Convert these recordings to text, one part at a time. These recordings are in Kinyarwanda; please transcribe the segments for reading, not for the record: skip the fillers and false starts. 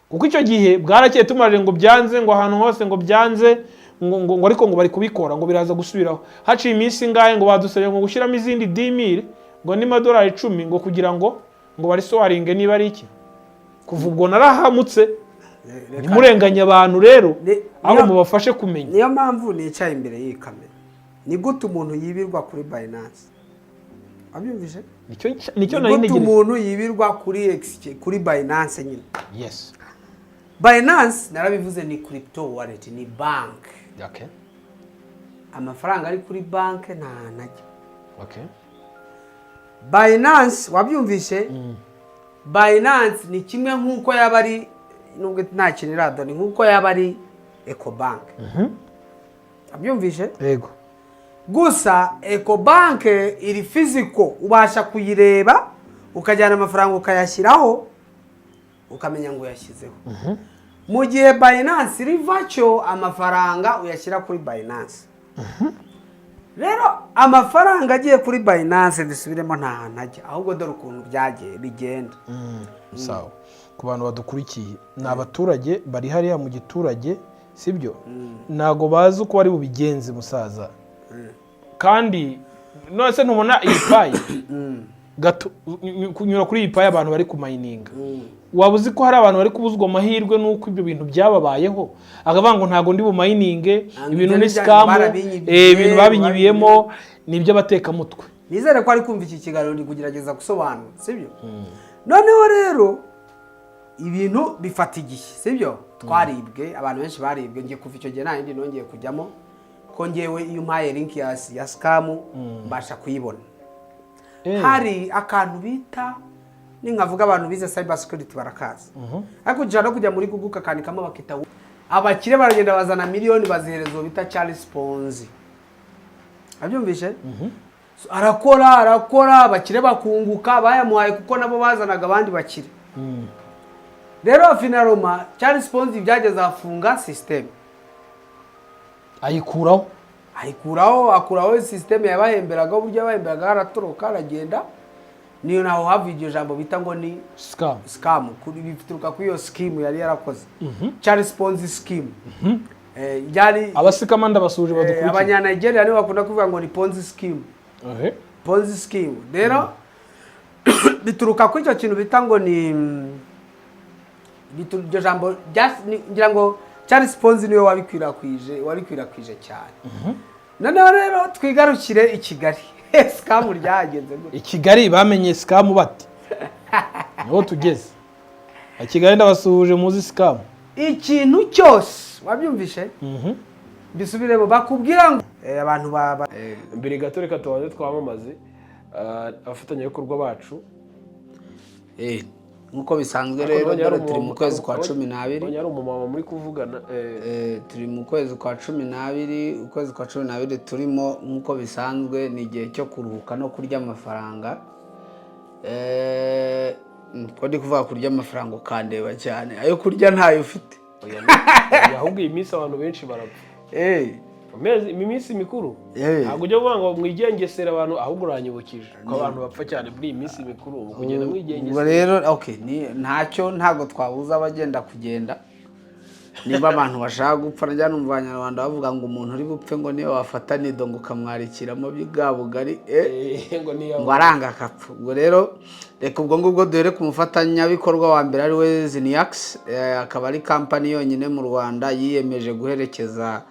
Kuko icyo gihe bwarakeye, tumaje ngo byanze, ngo ahantu hose ngo byanze, ngo ariko ngo bari kubikora, ngo biraza gusubiraho. Haciye iminsi ingahe, ngo badusabye ngo gushyiramo izindi 10 000, ngo n'amadolari 10, ngo kugira ngo barisowaringe niba ari iki. Kuva ubwo narahamutse. Ntimurenganye abantu rero, ahubwo mubafashe kumenya. Niyo mpamvu nicaye imbere y'iyi kamera. Ni gute umuntu yibirwa kuri Binance? Wabyumvise? Nicyo Ni nari gute ntegereje. umuntu yibirwa kuri Binance nyine? Yes. Binance, narabivuze, ni crypto wallet, ni bank. Amafaranga ari kuri banki nta hantu ajya. Binance, wabyumvise? Binance ni kimwe nk'uko yaba ari, nubwo nta kintu irada, ni nk'uko yaba ari Ecobank. Wabyumvise? Yego. Gusa Ecobank iri physical, ubasha kuyireba, ukajyana amafaranga ukayashyiraho, ukamenya ngo uyashyizeho, mu gihe Binance iri virtual. Amafaranga uyashyira kuri Binance. Rero amafaranga agiye kuri Binance, dusubiremo, nta hantu ajya. Ahubwo dore ukuntu byagiye bigenda. Sawa, ku bantu badukurikiye, ni abaturage bari hariya mu giturage, sibyo? Ntabwo bazi uko bari bubigenze, musaza. Kandi none se ntubona iyi Pi gato kunyura kuri iyi Pi, abantu bari kumayininga? Waba uzi ko hari abantu bari kubuzwa amahirwe n'uko ibyo bintu byababayeho, akavuga ngo ntabwo ndi bumayininge? Ntabwo Ibintu ibyo ni ni scam. Barabinyibye, Ibintu babinyibiyemo ni iby'abatekamutwe. Nizere ko ari kumva iki kiganiro ndi kugerageza gusobanura, sibyo? Noneho rero ibintu bifata igihe, sibyo? Twaribwe, abantu benshi baribwe. Ngiye kuva icyo gihe nta yindi nongeye kujyamo, ko ngewe iyo umpaye link ya scam mbasha kuyibona. Hari akantu bita, ninkavuga abantu bize cyber security barakazi, ariko ushobora no kujya muri Google ukakandikamo, bakita abakire baragenda bazana miliyoni bazihereza uwo bita Charles Ponzi. Abyumvishe? So, arakora, arakora, abakire bakunguka, bayamuhaye kuko nabo bazanaga abandi bakire. Rero finalement Charles Ponzi byageze afunga system. Ayikuraho. Ayikuraho, akuraho system yabahemberagaho, uburyo yabahemberaga, aratoroka aragenda. Niyo naho havuye iryo jambo bita ngo ni Scam. Scam. Kuri bituruka kuri iyo scheme yari yarakoze, Charles Ponzi scheme. Byari Abasikama ndabasuje badukurikiye. Abanyanigeria nibo bakunda kuvuga ngo ni Ponzi scheme. Ponzi scheme rero bituruka kuri icyo kintu bita ngo ni iryo jambo ngira ngo Charles Ponzi niwe wabikwirakwije cyane. Noneho rero twigarukire i Kigali. Scam ryagenze gute? I Kigali bamenye scam bate? Niho tugeze. I Kigali ndabasuhuje, muzi scam. Ikintu cyose, wabyumvishe? Mbisubiremo, bakubwira ngo abantu baba Mbere gato reka tubanze twamamaze abafatanyabikorwa bacu. Nk'uko bisanzwe Ariko rero, nabonye hari dore turi mu kwezi kwa 12. Nabonye hari umumama muri kuvugana. Turi mu kwezi kwa 12. Ukwezi kwa 12 turimo, nk'uko bisanzwe, ni igihe cyo kuruhuka no kurya amafaranga. Ko ndi kuvuga kurya amafaranga ukandeba cyane, ayo kurya ntayo ufite? Oya, oya, ahubwo iyi minsi abantu benshi barapfa. Mu minsi mikuru. Ntabwo ujya uvuga ngo mwigengesere abantu, ahubwo uranyibukije ko abantu bapfa cyane muri iyi minsi mikuru, mu kugenda Ubwo mwigengesera. rero, okay, ni ntacyo, ntabwo twabuza abagenda kugenda. Niba abantu bashaka gupfa, najya numva Abanyarwanda bavuga ngo umuntu uri bupfe ngo niyo wafata nido ngo ukamwarikiramo bwa bugari, ngo niyo ngo aranga akapfa. Ubwo rero reka ubwo ngubwo duhere ku mufatanyabikorwa wa mbere, ari we Ziniyakisi, akaba ari kampani yonyine mu Rwanda yiyemeje guherekeza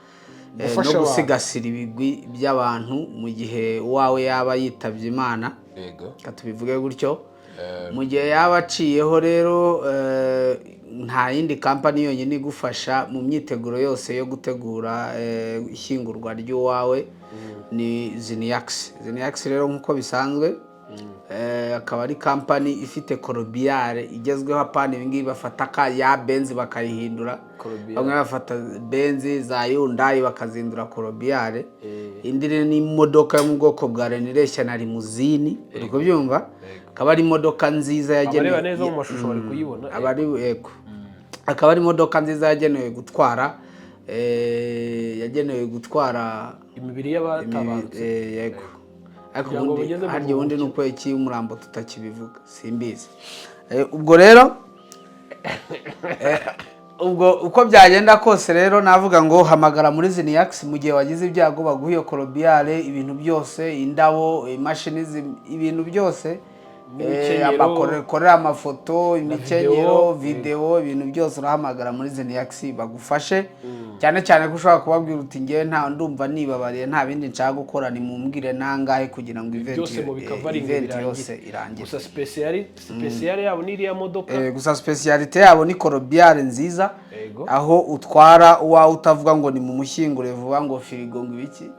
Gufasha no abantu. gusigasira ibigwi by'abantu mu gihe uwawe yaba yitabye Imana. Reka tubivuge gutyo, mu gihe yaba aciyeho rero, nta yindi kampani yonyine igufasha mu myiteguro yose yo gutegura ishyingurwa ry'uwawe ni Ziniyakisi. Ziniyakisi rero, nk'uko bisanzwe, akaba ari kampani ifite corbillard igezweho, apana ibingibi bafata ka ya Benz bakayihindura. Corbillard. Bamwe bafata Benz za Hyundai bakazihindura corbillard. Indi rero ni imodoka yo mu bwoko bwa Renault ireshya na limousine, uri kubyumva? Akaba ari imodoka nziza yagenewe Abareba neza mu mashusho bari kuyibona. Aba ari, yego, akaba ari imodoka nziza yagenewe gutwara imibiri y'abatabarutse. Yego, ariko Kugira ngo ubundi bugeze mu harya ubundi ni buruhukiro. uko iki umurambo tutakibivuga, simbizi. Ubwo rero Ubwo uko byagenda kose rero, navuga ngo hamagara muri Ziniax mu gihe wagize ibyago, baguha iyo corbillard, ibintu byose, indabo, imashini, ibintu byose. N'imikenyero. Abakorera amafoto, imikenyero, video, video, ibintu byose, urahamagara muri Ziniax bagufashe. Cyane cyane ko ushobora kubabwira uti: "Ngewe nta ndumva nibabariye, nta bindi nshaka gukora, nimumbwire nangahe kugira ngo event Byose mu bikavaringa event birangire. yose irangire." Gusa spécial yabo ni iriya modoka. Gusa spécialité yabo ni corbillard nziza, aho utwara uwawe utavuga ngo ni mu mushyingure vuba, ngo firigo, ngo ibiki.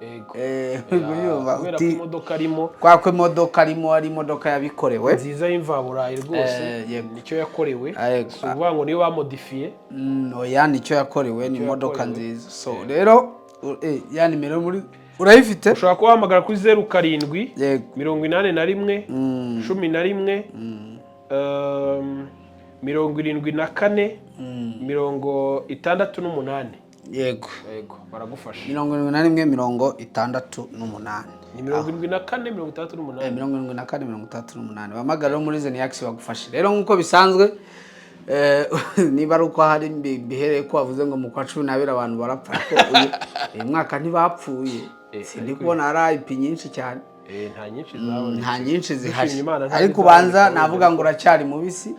Uyumva Kubera ko imodoka arimo kwa ko imodoka arimo ari imodoka yabikorewe. Nziza y'imvaburayi rwose. Yego. Nicyo yakorewe. Yego. Si ukuvuga ngo niyo bamodifiye. Oya, nicyo yakorewe, ni imodoka yakorewe. nziza. So rero ya nimero muri urayifite? Ushobora kubahamagara kuri 07 81 11 74 68. Yego. Yego, baragufasha. 71 68. Ni 74 68. 74 68. Bahamagara rero muri Zeniax bagufashe. Rero nk'uko bisanzwe, niba ari uko hari bihereye ko wavuze ngo mu kwa 12 abantu barapfa, ariko uyu mwaka ntibapfuye. Sindi kubona hari IP nyinshi cyane. Nta nyinshi zabonetse. Nta nyinshi zihari. Dushimye Imana, nta Ariko n'izaboneka ubanza wenda. navuga ngo uracyari mubisi.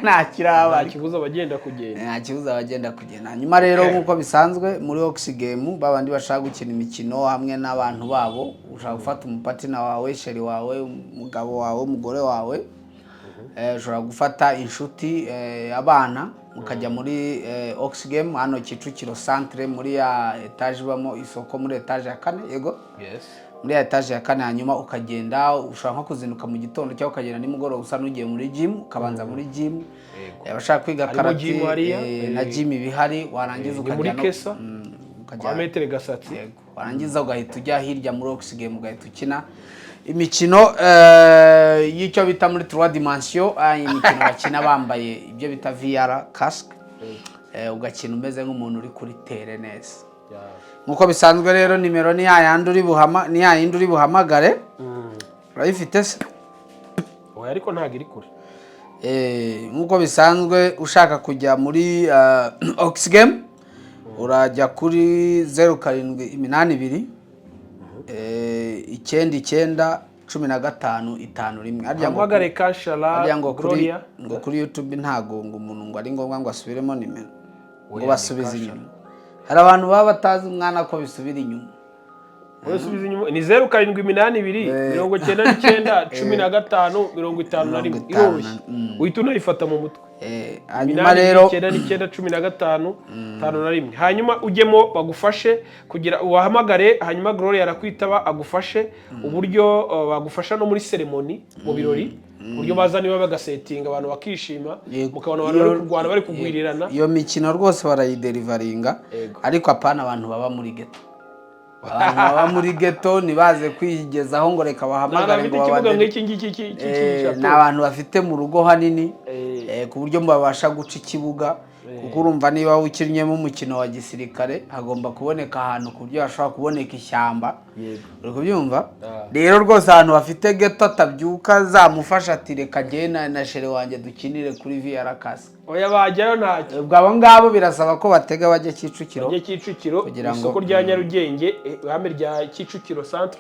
Nta kiraba. Nta kibuza abagenda kugenda. Nta kibuza abagenda kugenda. Hanyuma rero nk'uko bisanzwe, muri Oxigame, babandi bashaka gukina imikino hamwe n'abantu babo, ushaka gufata umupartner wawe, chéri wawe, umugabo wawe, umugore wawe, ushobora gufata inshuti, abana, mukajya muri Oxigame hano Kicukiro Centre, muri ya etaje ibamo isoko, muri etaje ya kane. Yego. Yes. Muri ya etaje ya kane. Hanyuma ukagenda, ushobora nko kuzinduka mu gitondo cyangwa ukagenda nimugoroba usa n'ugiye muri gym, ukabanza muri gym. Abashaka kwiga Harimo karate, gym hariya, na gym ibihari, warangiza Ni muri ukajya no Kesa, ukajya kwa Maître Gasatsi. Yego. Warangiza ugahita ujya hirya muri Oxigame, ugahita ukina imikino y'icyo bita muri trois dimensions, imikino bakina bambaye ibyo bita VR casque, ugakina umeze nk'umuntu uri kuri terrain neza. Nk'uko bisanzwe rero, nimero ni ya yandi uri buhama, ni ya yindi uri buhamagare. Urayifite se? Oya, ariko ntabwo iri kure. Nk'uko bisanzwe, ushaka kujya muri Oxigame urajya kuri 0782 99 15 51. Harya ngo Hamagare Kashara harya ngo kuri Gloria. ngo kuri YouTube ntago ngo umuntu ngo ari ngombwa ngo asubiremo nimero, ngo Oya, ni basubize Kashara. inyuma. Hari abantu baba batazi umwana ko bisubira inyuma. Wowe subiza inyuma, ni 0782 99 15 51. 51. Iroroshye, uhita unayifata mu mutwe. Hanyuma 82 rero 99 15 51. Hanyuma ujyemo bagufashe kugira ubahamagare, hanyuma Gloria arakwitaba agufashe uburyo bagufasha no muri ceremony, mu birori, uburyo baza niba bagasetinga abantu bakishima, mukabona abantu bari kurwana, bari kugwirirana. Iyo mikino rwose barayideliveringa. Ariko apana abantu baba muri ghetto. Abantu baba muri ghetto ntibaze kwigezaho ngo reka Nta bahamagare bafite ngo ikibuga babadere. nk'iki ngiki Ni abantu bafite mu rugo hanini, ku buryo babasha guca ikibuga, kuko urumva niba ukinnyemo umukino wa gisirikare hagomba kuboneka ahantu ku buryo hashobora kuboneka ishyamba. Uri kubyumva? Ah. Rero rwose ahantu bafite ghetto atabyuka zamufasha ati: "Reka njyewe na chéri wanjye dukinire kuri VR casque." Oya, bajyayo ntacyo. Ubwo abo ngabo birasaba ko batega bajya Kicukiro. Bajye Kicukiro. Kugira ngo- Isoko rya Nyarugenge, ihame rya Kicukiro Centre,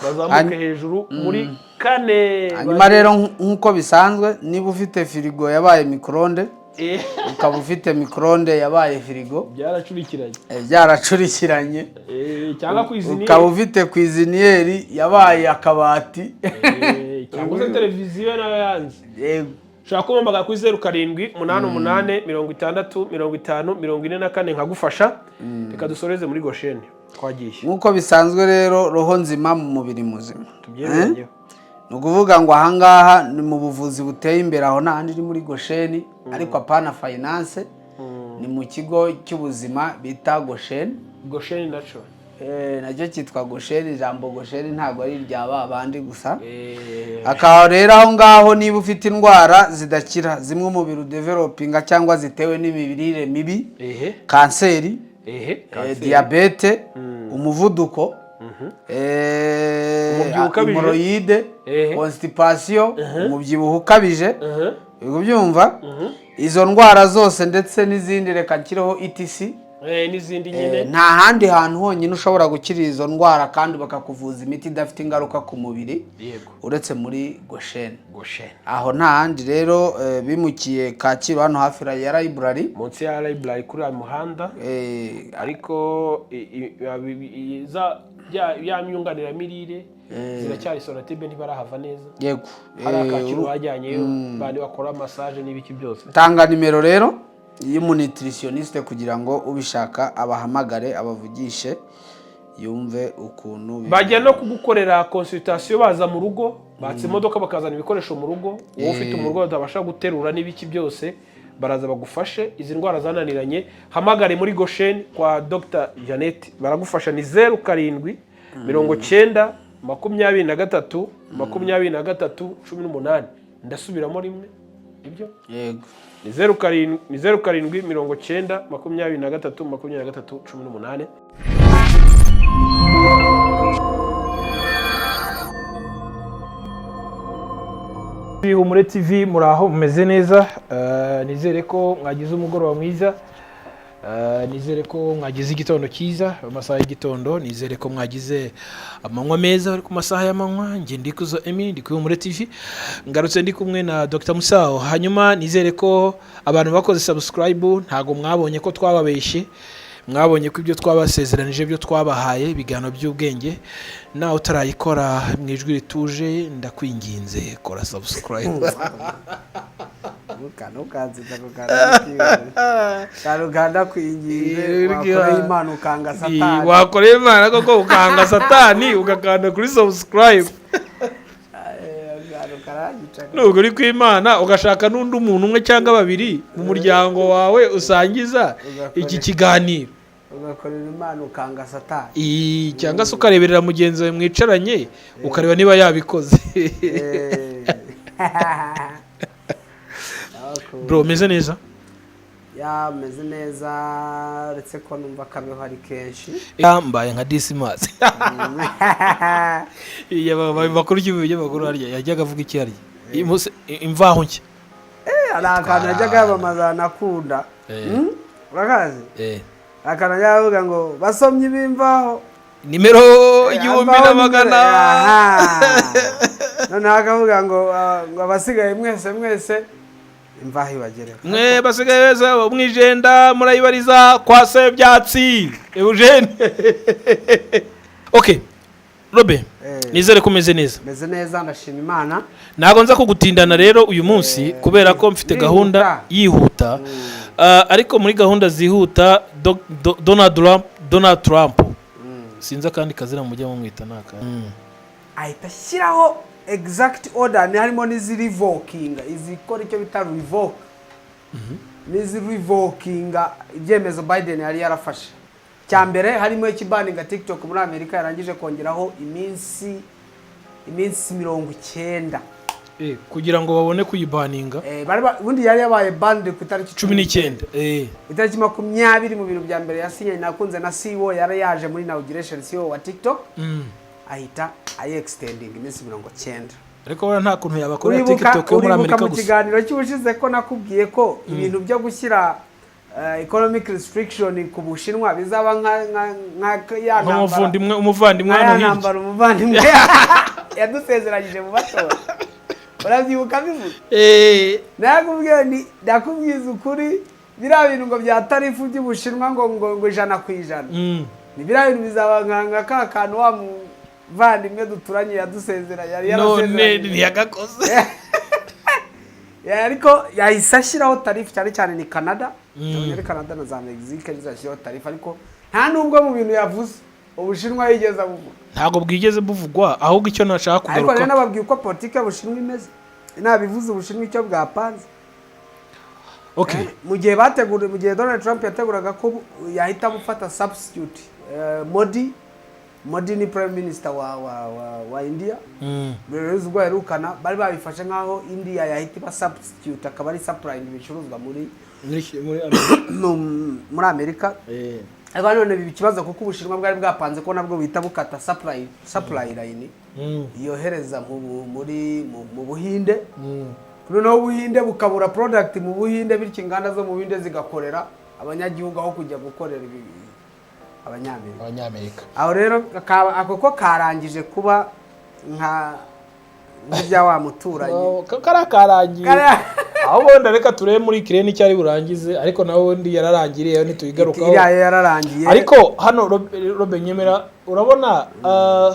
bazamuke hejuru muri kane. Hanyuma rero nk'uko bisanzwe, niba ufite firigo yabaye micro-ondes, ukaba ufite micro-ondes yabaye firigo, Byaracurikiranye. Byaracurikiranye. Cyangwa cuisinière. Ukaba ufite cuisinière yabaye akabati, Cyangwa se televiziyo nayo yanze, ushobora kumpamagara kuri 0788 60 50 44 nkagufasha. Reka dusoreze muri Gosheni, twagiye. Nk'uko bisanzwe rero, roho nzima mu mubiri muzima. Tubyemeranyeho. Ni ukuvuga ngo ahangaha ni mu buvuzi buteye imbere, aho nta handi ni muri Gosheni, ariko apana finance, ni mu kigo cy'ubuzima bita Gosheni. Gosheni naco. Nacyo cyitwa Gosheni. Ijambo Gosheni ntabwo ari irya ba bandi gusa. Akaba rero aho ngaho, niba ufite indwara zidakira, zimwe umubiri udevelopinga cyangwa zitewe n'imirire mibi, kanseri, kanseri. diyabete, umuvuduko, Umubyibuho ukabije. hémorroïdes, constipation, umubyibuho ukabije. Uri kubyumva? Izo ndwara zose ndetse n'izindi, reka nshyireho etc. N'izindi nyine. Nta handi hantu honyine ushobora gukira izo ndwara kandi bakakuvuza imiti idafite ingaruka ku mubiri uretse muri Gosheni. Gosheni. Aho nta handi rero, bimukiye Kacyiru hano hafi ya library. Munsi ya library kuri uyu muhanda. Ariko ya myunganiramirire ziracyari Sonatube, ntibarahava neza. Hari akacyiru bajyanyeyo, bandi bakora massage n'ibiki byose. Tanga nimero rero y'umunutritionniste kugira ngo ubishaka abahamagare, abavugishe, yumve ukuntu Bajya no kugukorera consultation, baza mu rugo, batse imodoka bakazana ibikoresho mu rugo. Wowe ufite umurwayi utabasha guterura n'ibiki byose, baraza bagufashe. Izi ndwara zananiranye, hamagare muri Gosheni kwa Dr Janet, baragufasha. Ni 0790 23 23 18. Ndasubiramo rimwe, ibyo? Yego. Ni 07 90 23 23 18. Humure TV, muraho, mumeze neza? Nizere ko mwagize umugoroba mwiza. Nizere ko mwagize igitondo cyiza, amasaha y'igitondo. Nizere ko mwagize amanywa meza, bari ku masaha y'amanywa. Njye Ndikuzo Emmy, ndi kuri Humure TV, ngarutse ndi kumwe na Dr Musaho. Hanyuma nizere ko abantu bakoze subscribe ntago mwabonye ko twababeshye, mwabonye ko ibyo twabasezeranije byo twabahaye, ibiganiro by'ubwenge. Nawe utarayikora, mu ijwi rituje ndakwinginze, kora subscribe. Ntukanziza ku kantu kandakwinginze. Wakoreye Imana ukanga Satani. Wakoreye Imana koko ukanga Satani, ugakanda kuri subscribe. Akantu karanyica. Nubwo uri kw'Imana, ugashaka n'undi muntu umwe cyangwa babiri mu muryango wawe usangiza iki kiganiro. Ugakorera Imana ukanga Satani. Cyangwa se ukareberera mugenzi wawe mwicaranye, ukareba niba yabikoze. Bro, umeze neza? Yameze neza, uretse ko numva akabeho ari kenshi. Yambaye nka Disimasi. Bakuru cy'ibinyamakuru harya yajyaga avuga iki harya? Imvaho nshya. Hari akantu yajyaga yamamaza anakunda. Urakazi? Eh. Akantu yajyaga avuga ngo basomye b'imvaho Nimero 1100. Aha. Noneho akavuga ngo ngo abasigaye mwese mwese imvaho ibagereho. Mwe basigaye beza mwijenda murayibariza kwa Sebyatsi Eugene. Okay Robe, nizere ko umeze neza. Meze neza, ndashima Imana. Ntabwo nza kugutindana rero uyu munsi kubera ko mfite Yihuta. gahunda yihuta. Ariko muri gahunda zihuta, Donald Trump, Donald Trump, sinzi akandi kazina mujya mumwita naka. Ahita ashyiraho exact order, ni harimo n'izirevokinga, izikora icyo bita revoke, n'izirevokinga ibyemezo Biden yari yarafashe. Cya mbere harimo ikibaninga TikTok muri Amerika, yarangije kongeraho iminsi 90. Kugira ngo babone kuyibaninga. Ubundi yari yabaye banned ku itariki 19. Itariki 20. Mu bintu bya mbere yasinye, nakunze na CEO yari yaje muri inauguration, CEO wa TikTok, ahita ayi extending iminsi 90. Ariko buriya nta kuntu yabakorera Uribuka TikTok yo muri uribuka Amerika mu gusa. kiganiro cy'ubushize ko nakubwiye ko ibintu byo gushyira economic restriction ku Bushinwa bizaba nka ya ntambara Nk'umuvandimwe, umuvandimwe nka ya hano hirya. ntambara umuvandimwe yadusezeranyije mu matora. Urabyibuka bivuga? Nakubwiye ni ndakubwiza ukuri, biriya bintu ngo bya tariff by'Ubushinwa ngo 100%, ni biriya bintu bizaba nka ka kantu wa muvandimwe duturanye yadusezeranye, yari None yarasezeranyije. ntiyagakoze. Ariko yahise ashyiraho tariff, cyane cyane ni Canada. Muri Canada na za Mexique zizashyiraho tariff, ariko nta nubwo mu bintu yavuze Ubushinwa yigeze abuvuga. Ntabwo bwigeze buvugwa, ahubwo icyo nashaka Ariko rero kugaruka nababwiye uko politiki y'Ubushinwa imeze, nabivuze Ubushinwa icyo bwapanze. Mu gihe bategura, mu gihe Donald Trump yateguraga ko yahita amufata substitute, Modi. Modi ni prime minister wa India. Rero ubwo yaherukana bari babifashe nk'aho India yahita iba substitute, akaba ari supplying ibicuruzwa muri Muri Amerika. Muri Amerika. Ariko none biba ikibazo kuko Ubushinwa bwari bwapanze ko nabwo buhita bukata supply line yohereza mu bu- muri mu, mu Buhinde. Noneho Ubuhinde bukabura product mu Buhinde, bityo inganda zo mu Buhinde zigakorera abanyagihugu aho kujya gukorera Abanyamerika. Abanyamerika. Aho rero ako ko karangije kuba nk'ibya wa muturanyi. Oh, kariya karangiye. Aho wenda reka turebe muri kirere n'icyo ari burangize, ariko nawe undi yararangiriye, ntituyigarukaho. Iriya yo yararangiye. Ariko hano Robe, nyemera, urabona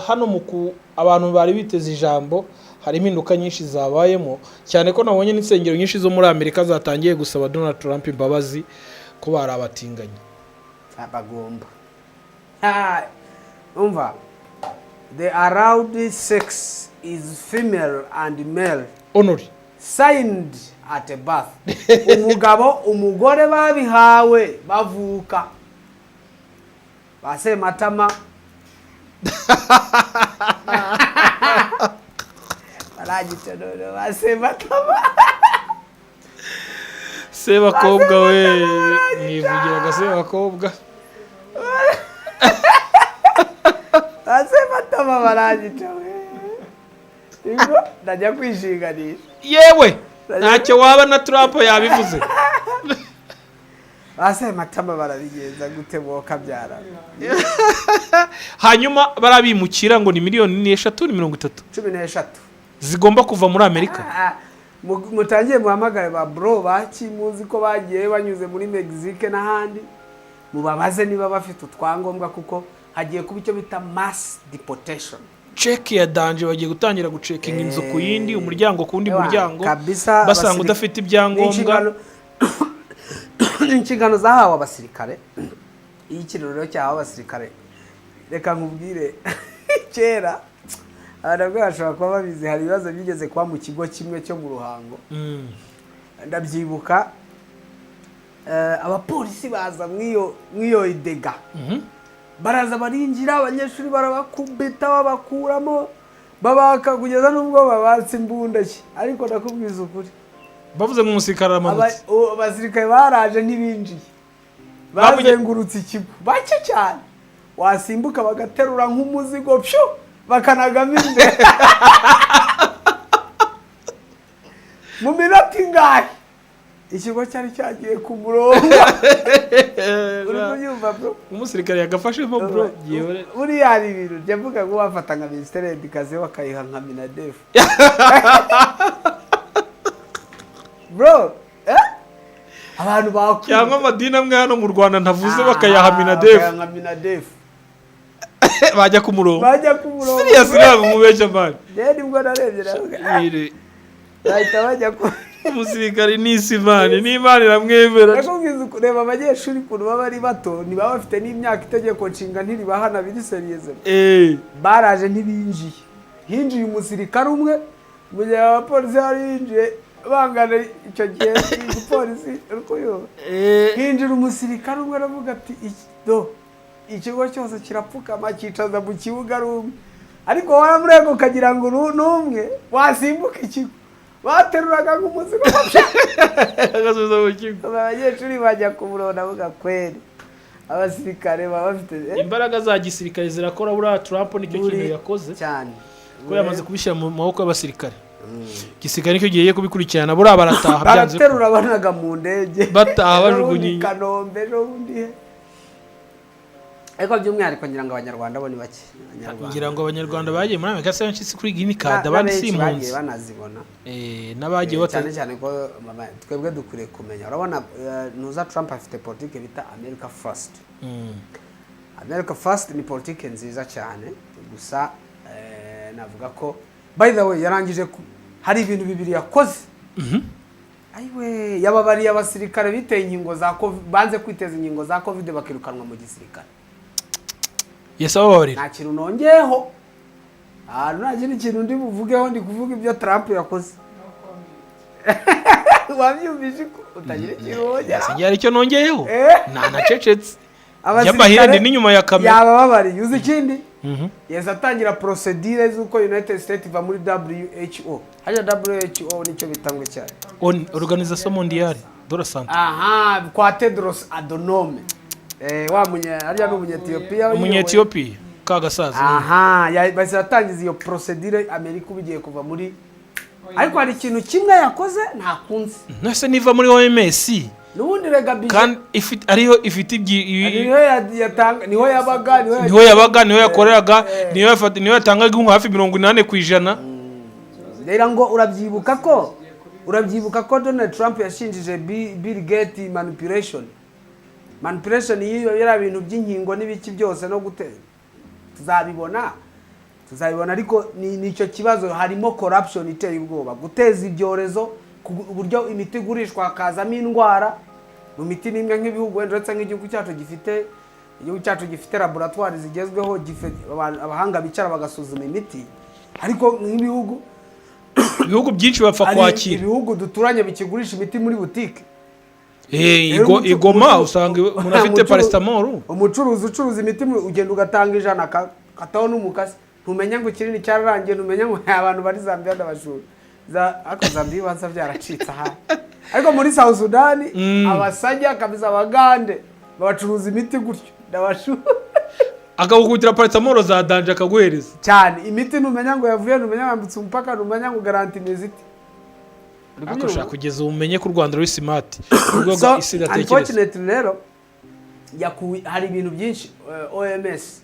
hano mu ku abantu bari biteze ijambo, hari impinduka nyinshi zabayemo, cyane ko nabonye n'insengero nyinshi zo muri Amerika zatangiye gusaba Donald Trump imbabazi ko bari abatinganyi. Bagomba. Umva, the allowed sex is female and male only signed at birth. Umugabo, umugore babihawe bavuka. Ba Sematama baragica none, ba Sematama. Sebakobwa we, nivugiraga Sebakobwa. Ba Sematama baragica we. Ingo ndajya kwishinganisha. Yewe, ntacyo waba na Trump yabivuze. Ba Sematama barabigenza gute bo kabyara? Hanyuma barabimukira ngo ni miliyoni 3 ni 30. 13. Zigomba kuva muri Amerika. Ah, mutangiye muhamagare ba bro baki muzi ko bagiye banyuze muri Mexique n'ahandi, mubabaze niba bafite utwangombwa, kuko hagiye kuba icyo bita mass deportation. Check ya danger, bagiye gutangira gucekinga inzu ku yindi, umuryango ku wundi Ewa, muryango, kabisa, basanga udafite ibyangombwa. Ni inshingano zahawe abasirikare. Iyo ikiraro cyahawe abasirikare, reka nkubwire, kera abantu bashobora kuba babizi, hari ibibazo byigeze kuba mu kigo kimwe cyo mu Ruhango. Ndabyibuka, abapolisi baza mw'iyo idega, baraza barinjira, abanyeshuri barabakubita, babakuramo, babaka kugeza n'ubwo babatse imbunda ki. Ariko ndakubwiza ukuri, bavuze ngo umusirikare aramanutse. Abasirikare baraje ntibinjiye. Bazengurutse ikigo bake cyane, wasimbuka bagaterura nk'umuzigo pyo, bakanagamo imbere. Mu minota ingahe ikigo cyari cyagiye ku murongo. Uri kubyumva, bro? Umusirikare yagafashemo, bro, yewe. Buriya hari ibintu njya mvuga ngo wafata nka Minisiteri ya Éducation bakayiha nka MINADEF, bro, eh? Abantu bakwiga. Cyangwa amadini amwe hano mu Rwanda ntavuze, bakayaha MINADEF. Bakayaha nka MINADEF. Bajya ku murongo. Bajya ku murongo. Serious, ntabwo mubeshya, man. Rero nibwo narebye navuga, ah, bahita bajya ku Umusirikare ni isi, man, n'Imana iramwemera. Ndakubwiza reba abanyeshuri ukuntu baba ari bato, ntibaba bafite n'imyaka, itegeko nshinga ntiribahana biri sérieux. Baraje ntibinjiye, hinjiye umusirikare umwe mu gihe abapolisi bari binjiye bangana icyo gihe. Igipolisi uri kuyumva? Hinjira umusirikare umwe, aravuga ati: Do ikigo cyose kirapfukama, cyicaza mu kibuga ari umwe." Ariko waramurega ukagira ngo ni umwe, wasimbuka ikigo bateruraga nk'umuzigo. Agasubiza mu kigo. Abanyeshuri bajya ku murongo. Ndavuga kweri, abasirikare baba bafite Imbaraga za gisirikare zirakora. Buriya Trump nicyo kintu yakoze, cyane. ko yamaze kubishyira mu maboko y'abasirikare. Igisirikare nicyo giye kubikurikirana. Buriya barataha byanze. Baraterura banaga mu ndege. Bataha Ejo bajugunye bundi i Kanombe, ejo bundi he. Ariko by'umwihariko ngira ngo Abanyarwanda bo ni bake. Abanyarwanda. Ngira ngo Abanyarwanda bagiye muri Amerika se benshi si kuri green card, abandi si N'abenshi bagiye impunzi. banazibona. N'abagiye Cyane cyane ko mama, twebwe dukwiriye kumenya, urabona, nuza Trump afite politike bita America First. America First ni politike nziza cyane, gusa navuga ko, by the way, yarangije hari ibintu bibiri yakoze. Ayiwe, yababariye abasirikare biteye inkingo za COVID, banze kwiteza inkingo za COVID, bakirukanwa mu gisirikare. Yes, ababarira. Nta kintu nongeyeho ahantu, nta kindi kintu ndi buvugeho, ndi kuvuga ibyo Trump yakoze. Wabyumvise ko utagira ikintu wongera? Sinjye hari icyo nongeyeho. Ntanacecetse. Abasirikare Y'amahire ndi n'inyuma ya kamera. Yabababariye. Uzi ikindi? Yeza atangira procedure z'uko United States iva muri WHO. Hajya WHO nicyo bita ngo cyane? Organisation Mondiale de la Santé. Aha, kwa Tedros Adhanom, wa munye harya ni Umunyetiyopiya. Umunyetiyopiya ka gasaza. Aha, bahise batangiza iyo procedure, Amerika uba igiye kuva muri Ariko hari ikintu kimwe yakoze ntakunze. Nose niva muri OMS N'ubundi rega budget kandi ifite, ariyo ifite niho yatanga, niho yabaga, niho niho yabaga, niho yakoreraga, niho yatangaga inkunga hafi 80%. Rero ngo urabyibuka ko Donald Trump yashinjije Bill Gates manipulation y'iyo yari bintu by'inkingo n'ibiki byose no gute. Tuzabibona, ariko ni nicyo kibazo, harimo corruption iteye ubwoba, guteza ibyorezo ku uburyo imiti igurishwa hakazamo indwara mu miti n'imwe. Nk'ibihugu wenda, uretse nk'igihugu cyacu gifite, igihugu cyacu gifite laboratwari zigezweho, gifite abahanga bicara bagasuzuma imiti, ariko nk'ibihugu Ibihugu byinshi bapfa hari kwakira. ibihugu duturanye bikigurisha imiti muri butike. Rero Igoma usanga umuntu afite paracetamol. Umucuruzi ucuruza imiti ugenda ugatanga 100, akataho n'umukasi, ntumenya ngo ikinini cyararangiye, ntumenya ngo abantu bari Zambia ndabashura. Ariko Zambia ibanza byaracitse ahari, ariko muri South Sudan abasajya kabisa, abagande babacuruza imiti gutyo, ndabashura. Akagukubitira paracetamol za danger akaguhereza. Cyane, imiti ntumenya ngo yavuye, ntumenya yambutse umupaka, ntumenya ngo garantie imeze ite. Ariko ushaka kugeza ubu umenye ko u Rwanda ruri smart ku rwego So isi idatekereza. unfortunately rero hari ibintu byinshi OMS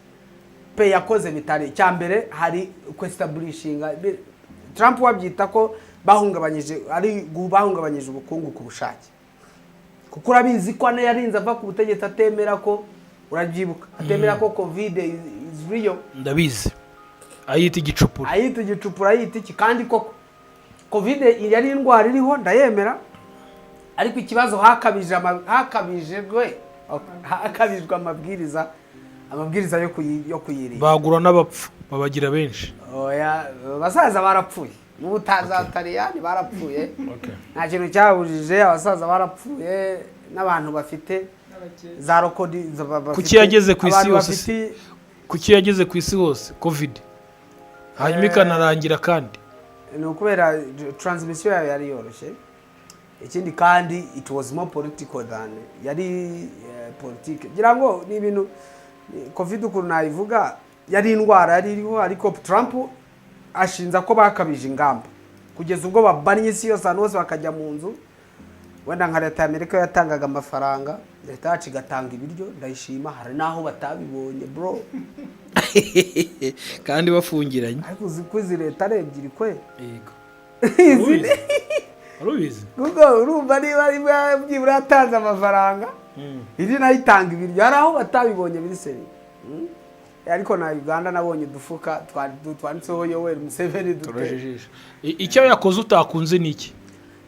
pe yakoze bitari. Icya mbere, hari kwestablishinga, Trump wabyita ko bahungabanyije, ari bahungabanyije ubukungu ku bushake, kuko urabizi ko ane yarinze ava ku butegetsi atemera ko, urabyibuka, atemera ko COVID is real. Ndabizi, ayita igicupuro. Ayita igicupuro, ayita iki. Kandi koko COVID yari indwara iriho, ndayemera, ariko ikibazo hakabijwe amabwiriza yo kuyirinda. Bagura n'abapfu babagira benshi. Oya, abasaza barapfuye mu Butaza, barapfuye. Nta kintu cyabujije, abasaza barapfuye n'abantu bafite za rokodi Kuki yageze ku isi abantu yose se? bafite Kuki yageze ku isi hose COVID, hanyuma ikanarangira kandi? Ni ukubera transmission yayo yari yoroshye. Ikindi kandi, it was more political than yari politike. Ngira ngo ni ibintu COVID ukuntu nayivuga, yari indwara yari iriho, ariko Trump ashinza ko bakabije ingamba kugeza ubwo babannye isi yose, ahantu hose bakajya mu nzu. Wenda nka leta ya Amerika yatangaga amafaranga, leta yacu igatanga ibiryo, ndayishima. Hari n'aho batabibonye, bro. Kandi bafungiranye. Ariko uzi ko izi leta ari ebyiri kwe? Yego. Izi Wari ubizi? Kuko urumva niba rimwe byibura yatanze amafaranga, indi nayo itanga ibiryo, hari aho batabibonye biri sérieux. Ariko na Uganda nabonye udufuka twanditseho Yoweri Museveni dute. Turajijisha. Icyo yakoze utakunze ni iki?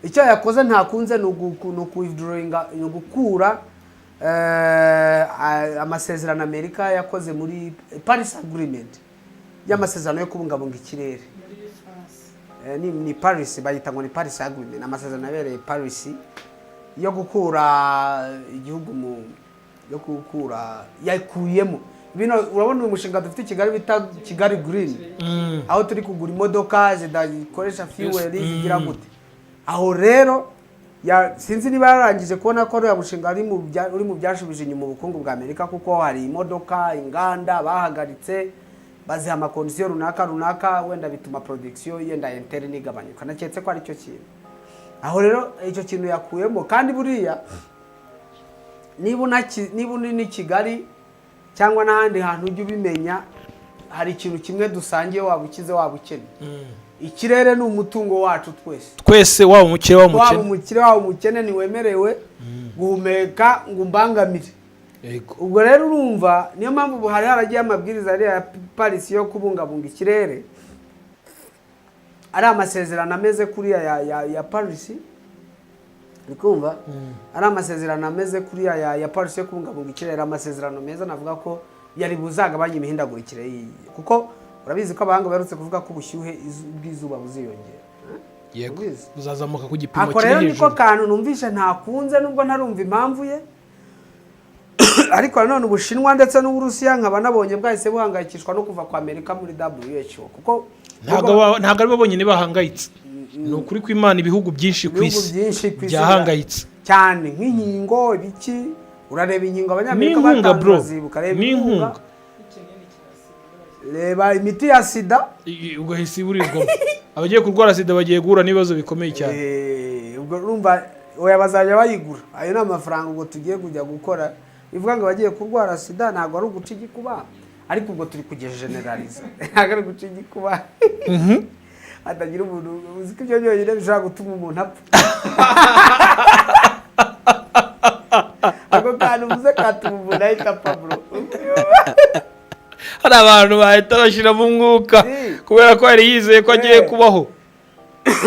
Icyo yakoze ntakunze ni ukuwithdrawinga, ni ugukura amasezerano Amerika yakoze muri Paris Agreement y'amasezerano yo kubungabunga ikirere. Ni Paris, bayita ngo ni Paris Agreement, amasezerano yabereye Paris yo gukura igihugu mu yo gukura, yakuyemo bino. Urabona uyu mushinga dufite i Kigali bita Kigali Green, aho turi kugura imodoka zidakoresha fuel, zigira gute. Aho rero sinzi niba yararangije kubona ko uriya mushinga uri mu byashubije inyuma ubukungu bwa Amerika, kuko hari imodoka, inganda bahagaritse, baziha ama conditions runaka runaka, wenda bituma production yenda interne igabanyuka. Naketse ko aricyo kintu. Aho rero icyo kintu yakuyemo. Kandi buriya niba uri n'i Kigali cyangwa n'ahandi hantu, ujya ubimenya, hari ikintu kimwe dusangiye, waba ukize waba ukennye: ikirere ni umutungo wacu twese. Twese, waba umukire waba Waba umukene. umukire waba umukene, ntiwemerewe guhumeka ngo umbangamire. Ubwo rero urumva niyo mpamvu ubu hari haragiye amabwiriza ariya ya Paris yo kubungabunga ikirere, ari amasezerano ameze kuriya ya Paris, uri kumva, ari amasezerano ameze kuriya ya Paris yo kubungabunga ikirere, amasezerano meza navuga ko yari buzagabanya imihindagurikire kuko urabizi ko abahanga baherutse kuvuga ko ubushyuhe bw'izuba buziyongera. Yego. Ubizi? Buzazamuka ku gipimo Ako kiri rero niko hejuru. kantu numvishe ntakunze, nubwo ntarumva impamvu ye. Ariko nanone Ubushinwa ndetse n'Uburusiya nkaba nabonye bwahise buhangayikishwa no kuva kwa Amerika muri WHO, kuko Ntabwo ari bo bonyine bahangayitse, ni ukuri kw'Imana, ibihugu byinshi ku Ibihugu isi byinshi ku isi byahangayitse. Cyane nk'inkingo, ibiki, urareba inkingo Abanyamerika N'inkunga, batanze, bro. urazibuka, reba inkunga, N'inkunga. reba imiti ya SIDA. Ugahise iburirwamo. Abagiye kurwara sida bagiye guhura n'ibibazo bikomeye cyane. Ubwo urumva, oya, bazajya bayigura. Ayo ni amafaranga ubwo tugiye kujya gukora. Bivuga ngo abagiye kurwara sida, ntabwo ari uguca igikuba, ariko ubwo turi kugejeneraliza, ntabwo ari uguca igikuba, hatagira umuntu uzi ko ibyo byonyine bishobora gutuma umuntu apfa. Ako kantu uvuze katuma umuntu ahita apfa, bro. Hari abantu bahita bashyiramo umwuka kubera ko yari yizeye ko agiye kubaho.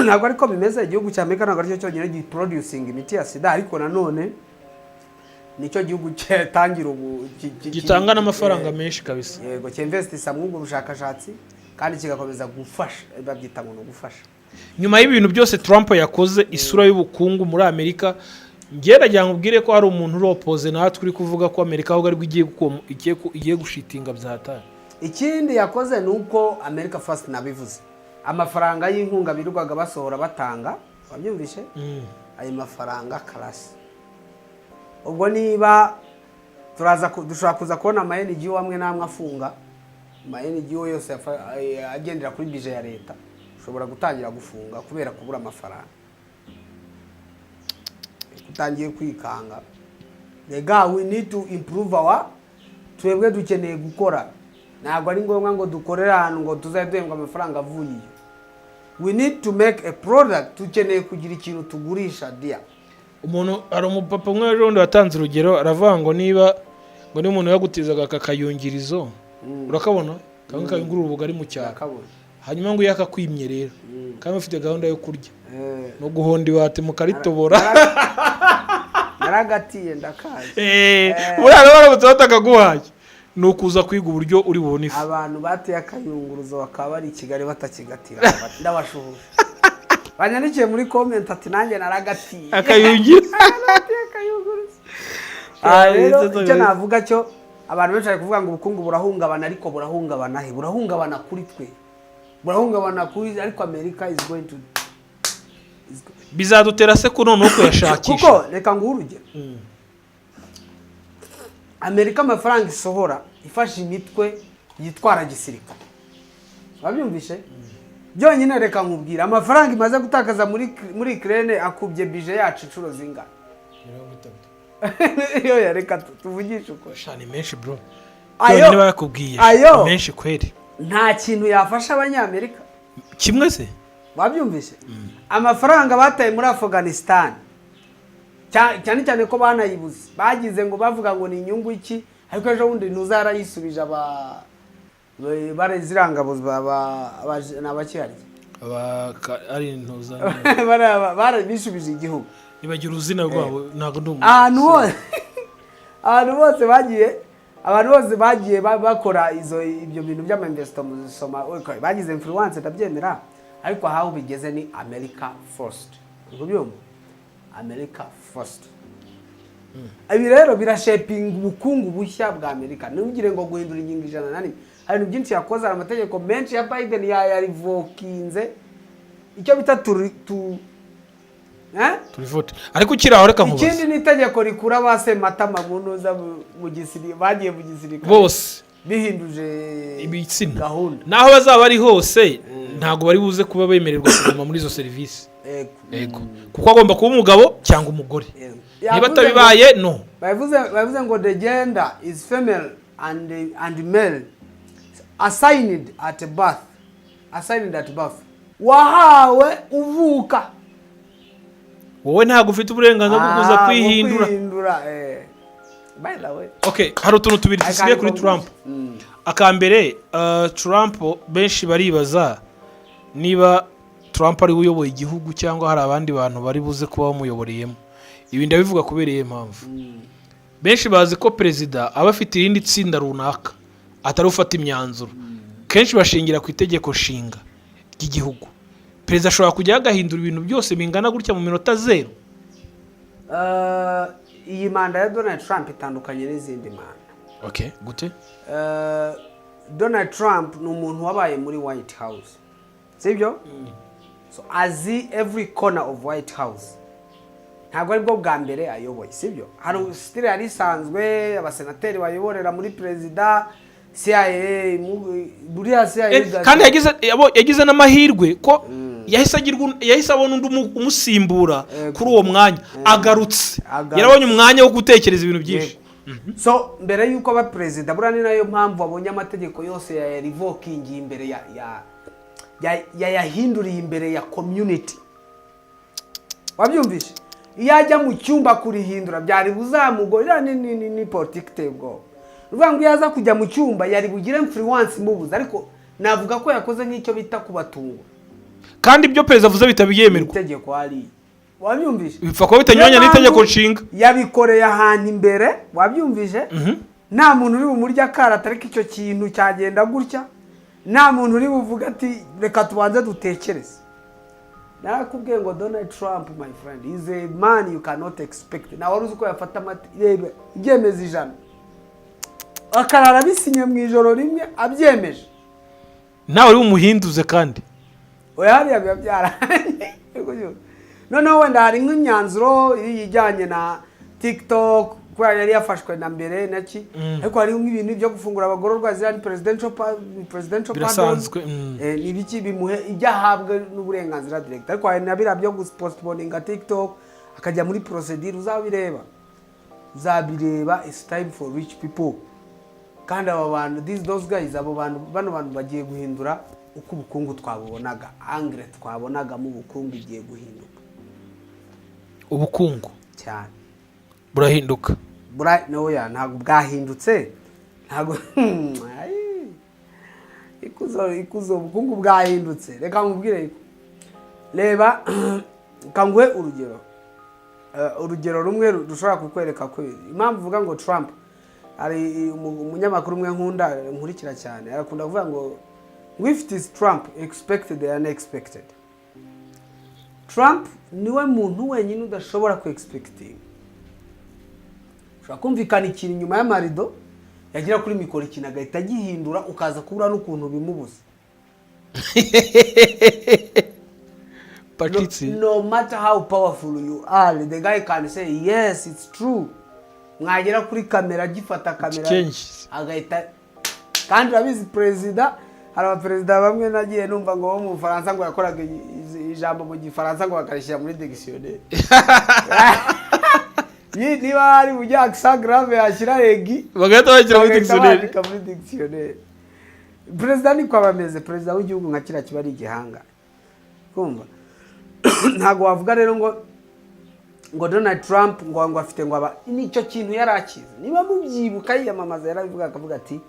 Ntabwo ariko bimeze. Igihugu cya Amerika ntabwo aricyo cyonyine giproducinga imiti ya sida, ariko nanone nicyo gihugu cyatangira ubu Gitanga n'amafaranga menshi kabisa. Yego, cyinvestisa muri ubwo bushakashatsi kandi kigakomeza gufasha, babyita ngo ni ugufasha. Nyuma y'ibintu byose Trump yakoze, isura y'ubukungu muri Amerika, njye nagira ngo ubwire ko hari umuntu uri opposé natwe uri kuvuga ko Amerika ahubwo aribwo igiye gushitinga byatari. Ikindi yakoze ni uko America First, nabivuze, amafaranga y'inkunga birirwaga basohora batanga, wabyumvishe, ayo mafaranga karasi. Ubwo niba turaza dushobora kuza kubona ama NGO amwe n'amwe afunga, ama NGO yose agendera kuri budget ya leta ushobora gutangira gufunga kubera kubura amafaranga. Utangiye kwikanga rega, we need to improve our, twebwe dukeneye gukora, ntabwo ari ngombwa ngo dukorere ahantu ngo tuzajye duhembwa amafaranga avuye iyo. We need to make a product, dukeneye kugira ikintu tugurisha dia. Umuntu, hari umupapa umwe ejo bundi watanze urugero, aravuga ngo niba umuntu yagutizaga aka kayungirizo, urakabona, kamwe kayungurura ubugari mu cyaro, Ndakabona. hanyuma ngo iyo akakwimye rero kandi ufite gahunda yo kurya no guhonda ibati mukaritobora. Naragatiye, ndakazi. Buriya rero baramutse batakaguhaye, ni ukuza kwiga uburyo uri bubone ifu. Abantu bateye akayunguruzo bakaba bari i Kigali batakigatira, ndabashuhuje, banyandikiye muri comment ati: "Nanjye naragatiye." Akayungira. Naragatiye akayunguruzo. Ah, rero icyo navuga cyo, abantu benshi bari kuvuga ngo ubukungu burahungabana, ariko burahungabana he? Burahungabana kuri twe, burahungabana kuri, ariko Amerika is going to Bizadutera se ko noneho kuyashakisha? Kuko reka nguhe urugero: Amerika amafaranga isohora ifashe imitwe yitwara gisirikare, wabyumvishe byonyine. Reka nkubwire, amafaranga imaze gutakaza muri Ukraine akubye budget yacu inshuro zingana? 30. Yo, reka tuvugishe ukuri. Sha, ni menshi, bro. Ayo Byonyine barakubwiye. ayo Ni menshi kweri. Nta kintu yafasha Abanyamerika. Kimwe se? Wabyumvise, amafaranga bataye muri Afghanistan, cyane cyane ko banayibuze, bagize ngo bavuga ngo ni inyungu iki, ariko ejo bundi ntuza yarayisubije aba bare ziriya ngabo ni abakiharya? Ari intuza. Bishubije igihugu. Nibagira uruzina rwabo, ntabwo ndi umuntu. Ahantu hose bagiye, abantu bose bagiye bakora izo ibyo bintu by'amainvesito muzisoma, okay, bagize influence, ndabyemera, ariko aho bigeze ni America First. Uri kubyumva? America First. Ibi rero birashapinga ubukungu bushya bwa Amerika. Ntugire ngo guhindura ingingo 101, hari ibintu byinshi yakoze. Hari amategeko menshi ya Biden yayarevokinze, icyo bita turi tu eh? Turivote, ariko ukiri aho reka nkubaze. Ikindi ni itegeko rikura ba Sematama mu ntuza mu gisirikare, bagiye mu gisirikare bose bihinduje ibitsina gahunda. Naho bazaba bari hose, ntabwo bari buze kuba bemererwa kuguma muri izo serivisi. Yego. Yego, kuko agomba kuba umugabo cyangwa umugore. Yego. Niba Yavuze atabibaye, no. Bavuze ngo the gender is female and male assigned at birth, assigned at birth, wahawe uvuka. Wowe ntabwo ufite uburenganzira bwo kuza Ah, bwo kwihindura. Kwihindura. By the way, Okay, hari utuntu tubiri dusigaye kuri Trump. Akambere, Trump, benshi baribaza niba Trump ari we uyoboye igihugu cyangwa hari abandi bantu bari buze kuba bamuyoboreyemo. Ibi ndabivuga kubera iyo mpamvu: benshi bazi ko perezida aba afite irindi tsinda runaka atari ufata imyanzuro. Kenshi bashingira ku itegeko nshinga ry'igihugu. Perezida ashobora kujyaho agahindura ibintu byose bingana gutya mu minota zeru? Iyi manda ya Donald Trump itandukanye n'izindi manda. Okay, gute? Donald Trump ni umuntu wabaye muri White House, sibyo? So azi every corner of White House. Ntabwo aribwo bwa mbere ayoboye, sibyo? Hari style yari isanzwe, abasenateri bayoborera muri perezida, CIA buriya CIA Kandi yagize n'amahirwe ko Yahise abona undi umusimbura Yego. kuri uwo mwanya agarutse. Agarutse. Yarabonye umwanya wo gutekereza ibintu byinshi. So mbere y'uko aba perezida, buriya ni nayo mpamvu abonye amategeko yose ya revokingi imbere ya yayahinduriye imbere ya community. Wabyumvishe? Iyo ajya mu cyumba kurihindura byari buzamugora. Iriya ni politiki iteye ubwoba. Ni ukuvuga ngo iyo aza kujya mu cyumba yari bugire influence imubuza, ariko navuga ko yakoze nk'icyo bita kubatungura. Kandi ibyo perezida avuze bitabyemerwa. Itegeko hariya, wabyumvishe? Bipfa kuba bitanyuranya Niyo n'itegeko mpamvu nshinga. Yabikoreye ahantu imbere, wabyumvise? Nta muntu uri bumurye akarata, ariko icyo kintu cyagenda gutya, nta muntu uri buvuge ati reka tubanze dutekereze. Narakubwiye ngo Donald Trump, my friend, is a man you cannot expect. Nawe wari uzi ko yafata reba ibyemezo 100 akarara abisinye mu ijoro rimwe abyemeje. Nawe uri bumuhinduze kandi. Oya, hariya biba byararangiye. Noneho wenda hari nk'imyanzuro iri ijyanye na TikTok, kubera yari yafashwe na mbere naki, ariko hari nk'ibintu byo gufungura abagororwa, ziriya ni presidential Birasanzwe, pardon. mm. Ni ibiki bimuhe ibyo ahabwa n'uburenganzira direct, ariko hari na biriya byo postponinga TikTok akajya muri procedure. Uzabireba, uzabireba, it's time for rich people. Kandi aba bantu, those guys, abo bantu, bano bantu bagiye guhindura uko ubukungu twabubonaga. Angle twabonagamo ubukungu igiye guhinduka. Ubukungu cyane. Burahinduka. Bura noya, ntabwo bwahindutse, ntabwo. Ai. Ikuzo, ikuzo, ubukungu bwahindutse. Reka nkubwire, reba, reka nguhe urugero. Urugero rumwe rushobora kukwereka ko impamvu uvuga ngo Trump, hari umunyamakuru umwe nkunda, nkurikira cyane, arakunda kuvuga ngo if it is Trump, expect the unexpected. Trump niwe muntu wenyine udashobora ku expecting. Ushobora kumvikana ikintu inyuma y'amarido, yagera kuri mikoro ikintu agahita agihindura, ukaza kubura n'ukuntu bimubuza. Pacitsi. No matter how powerful you are, the guy can say yes, it's true, mwagera kuri kamera agifata kamera Change. agahita. Kandi urabizi perezida, hari abaperezida bamwe nagiye numva ngo bo mu Bufaransa, ngo yakoraga ijambo mu Gifaransa ngo bakarishyira muri dictionnaire. Niba hari bujya accent grave yashyira aigu, bagahita bashyira muri bagahita dictionnaire. bandika muri dictionnaire. Perezida niko aba ameze. Perezida w'igihugu nka kiriya kiba ari igihanga. Kumva, ntabwo wavuga rero ngo Donald Trump ngo afite ngo aba nicyo kintu yari akizi. Niba mubyibuka yiyamamaza yarabivuga, akavuga ati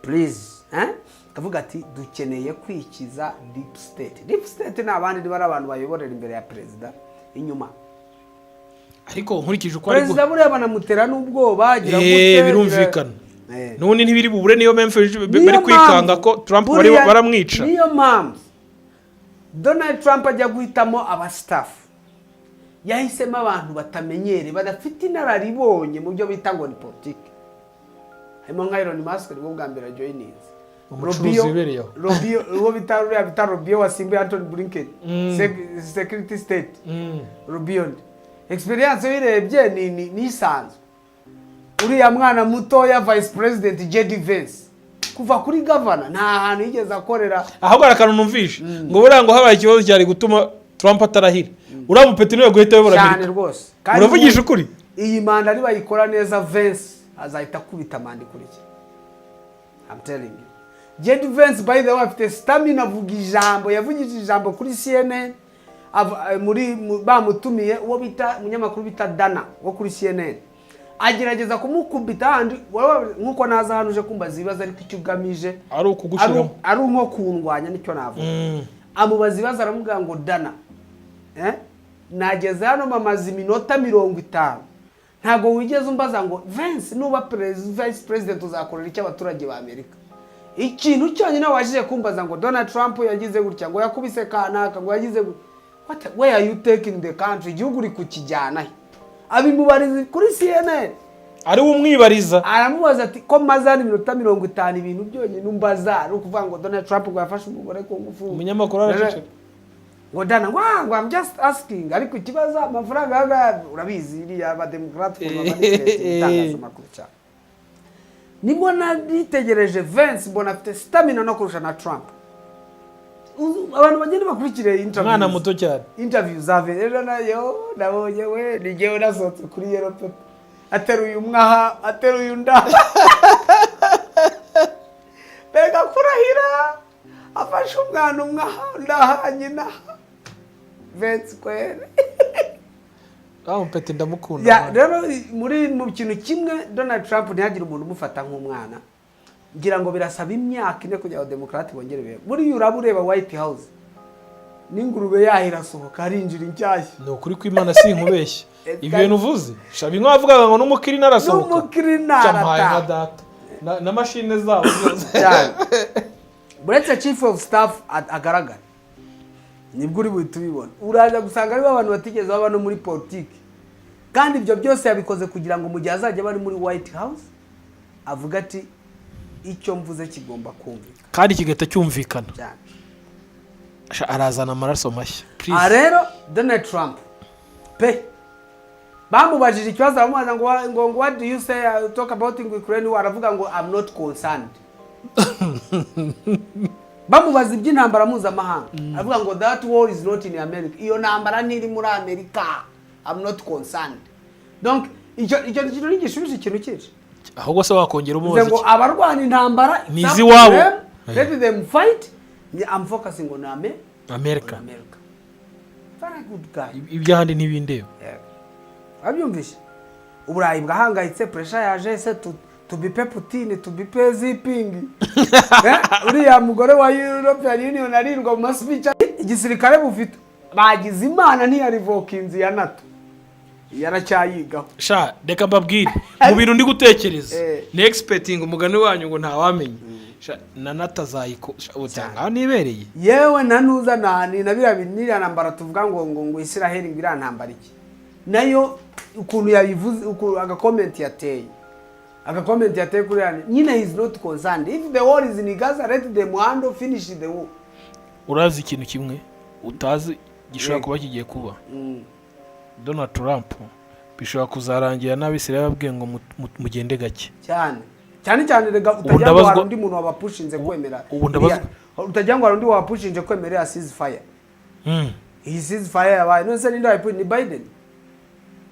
please, eh? Akavuga ati dukeneye kwikiza deep state. Deep state ni abandi, niba ari abantu bayoborera imbere ya perezida inyuma. Ariko nkurikije uko ari Perezida buriya banamutera n'ubwoba, agira gute, Birumvikana. N'ubundi ntibiri bubure, niyo mpamvu Niyo bari kwikanga mpamvu ko Trump bari baramwica. Niyo mpamvu Donald Trump ajya guhitamo aba staff, yahisemo abantu batamenyereye, badafite inararibonye mu byo bita ngo ni politiki, harimo nka Elon Musk, nibwo bwa mbere ajoyininze. Umucuruzi wibereye aho. Rubio, uwo bita ruriya bita Rubio wasimbuye Antony Blinken, Secretary State. Rubio experience uyirebye ni isanzwe. Uriya mwana mutoya vice president JD Vance, kuva kuri governor nta hantu yigeze akorera. Ahubwo hari akantu numvishe ngo buriya ngo habaye ikibazo cyari gutuma Trump atarahira, uriya mupeti niwe guhita ayobora Cyane Amerika. rwose. Uravugisha ukuri? Iyi manda nibayikora neza, Vance azahita akubita manda ikurikira. I'm telling you. JD Vance, by the way, afite stamina, avuga ijambo, yavugije ijambo kuri CNN, muri bamutumiye, uwo bita umunyamakuru bita Dana wo kuri CNN agerageza kumukubita handi nk'uko naza hano uje kumbaza ibibazo, ariko icyo ugamije ari ukugushiramo. Ari nko kundwanya, nicyo navuga. Amubaza ibibazo, aramubwira ngo Dana, eh? Nageze hano mamaze iminota 50, ntabwo wigeze umbaza ngo Vance, nuba vice president uzakorera icyo abaturage ba Amerika? Ikintu cyonyine wajije kumbaza ngo Donald Trump yagize gutya, ngo yakubise kanaka, ngo yagize gutya. Where are you taking the country? Igihugu uri kukijyana he? Abimubariza kuri CNN. Ari we umwibariza. Aramubaza ati ko maze hano iminota 50, ibintu byonyine umbaza ari ukuvuga ngo Donald Trump ngo yafashe umugore ku ngufu. Umunyamakuru araceceka. Ngo Dana ngo ah, ngo I'm just asking, ariko ikibazo amafaranga yaga urabizi iriya abademokarate ukuntu bamanipulate itangazamakuru cyane. Nibwo nitegereje Vance, mbona afite stamina no kurusha na Trump. Abantu bagenda bakurikire interviews. Umwana muto cyane. Interview za ejo nayo nabonye, we ni jyewe nasohotse kuri yellow paper, ateruye umwaha, ateruye undi aha, mbega kurahira, afashe umwana umwe aha, undi aha, nyina aha, Vance kwere. Wa mupeti ndamukunda. Ya, Man. rero muri mu kintu kimwe, Donald Trump ntihagire umuntu umufata nk'umwana. Ngira ngo birasaba imyaka 4 kugira ngo Demokarate bongere bebe. Buriya uraba ureba White House n'ingurube yaho irasohoka, harinjira inshyashya. Ni ukuri kw'Imana, sinkubeshye. Ibyo bintu uvuze shabi, nka wavugaga ngo n'umukirina arasohoka. N'umukirina Cyampaye nka arataha. data na mashine zabo zose. Cyane. Uretse chief of staff agaragara, nibwo uri buhite ubibona. Uraza gusanga aribo abantu batigeze baba no muri politiki, kandi ibyo byose yabikoze kugira ngo mu gihe azajya aba ari muri White House avuga ati: "Icyo mvuze kigomba kumvikana." Kandi kigahita cyumvikana. Cyane. Sha, arazana amaraso mashya. Aha Please. rero Donald Trump pe, bamubajije ikibazo, baramubaza ngo "What do you say, talk about in Ukraine?" We aravuga ngo: "I'm not concerned." Bamubaza iby'intambara mpuzamahanga, aravuga ngo: "That war is not in America." Iyo ntambara ntiri muri Amerika, "I'm not concerned." Donc icyo kintu ntigishubije ikintu cyinshi. Ahubwo se wakongera Bivuze umubaza ngo iki? Abarwana intambara, Ni it's up to iz'iwabo. them, let them fight. I'm focusing on Amerika. On America. Very good guy. Iby'ahandi ntibindeba. Wabyumvise, Uburayi bwahangayitse, pressure yaje se tubipe Putin, tubipe Ziping. Uriya mugore wa European Union arirwa mu maspeech. Igisirikare bufite, bagize Imana ntiyarivokinzi ya NATO, yaracyayigaho. Sha, reka mbabwire, mu bintu ndi gutekereza, ni expecting umugani wanyu ngo ntawamenya. Sha, na NATO azayiko usanga aho nibereye. Yewe, na nuza na ni na biriya n'iriya ntambara tuvuga ngo Israel, ngo iriya ntambara iki, nayo ukuntu yabivuze, ukuntu agacomment yateye kuri iriya nyine, is not concerned. If the war is in Gaza, let them handle, finish the war. Urazi ikintu kimwe utazi gishobora kuba kigiye kuba? Donald Trump bishobora kuzarangira n'Abisirayeli babwiye ngo mugende gake. Cyane cyane cyane. Rega utagira ngo hari undi muntu wabapushinze kwemera Ubu ndabazwa- utagira ngo hari undi wabapushinje kwemera iriya ceasefire. Iyi ceasefire yabaye none se ninde wayipush? Ni Biden.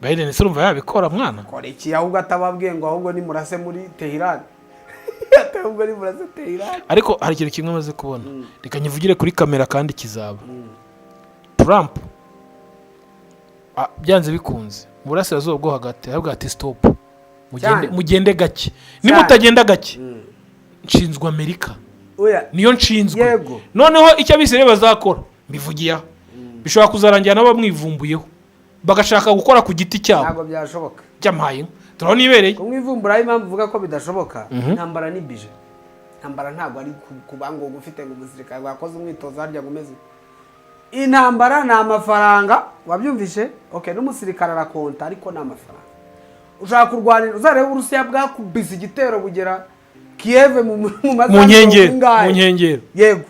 Biden se urumva yabikora, mwana? Kora iki? Ahubwo atababwiye ngo ahubwo nimurase muri Tehran, ahubwo nimurase Tehran. Ariko hari ikintu kimwe maze kubona, reka nyivugire kuri kamera kandi kizaba. Trump byanze bikunze mu Burasirazuba bwo hagati aravuga ati: "Stop, mugende, Cyane. mugende gake. Nimutagenda gake, nshinzwe Amerika." Oya. Niyo nshinzwe. Yego. Noneho icyo Abisirayeli bazakora, mbivugiye aho, bishobora kuzarangira nabo bamwivumbuyeho, bagashaka gukora ku giti cyabo. Ntabwo byashoboka. Byamaye inka, turabona ibereye. Kumwivumburaho, impamvu uvuga ko bidashoboka, intambara ni budget. Intambara ntabwo ari kuba ngo ufite ngo umusirikare wakoze umwitozo harya ngo umeze ute. Intambara ni amafaranga, wabyumvishe? Okay, n'umusirikare arakonta, ariko ni amafaranga. Ushaka kurwanira, uzarebe Uburusiya bwakubise igitero bugera Kiev mu masaha Mu nkengero. 40. Mu nkengero. Yego,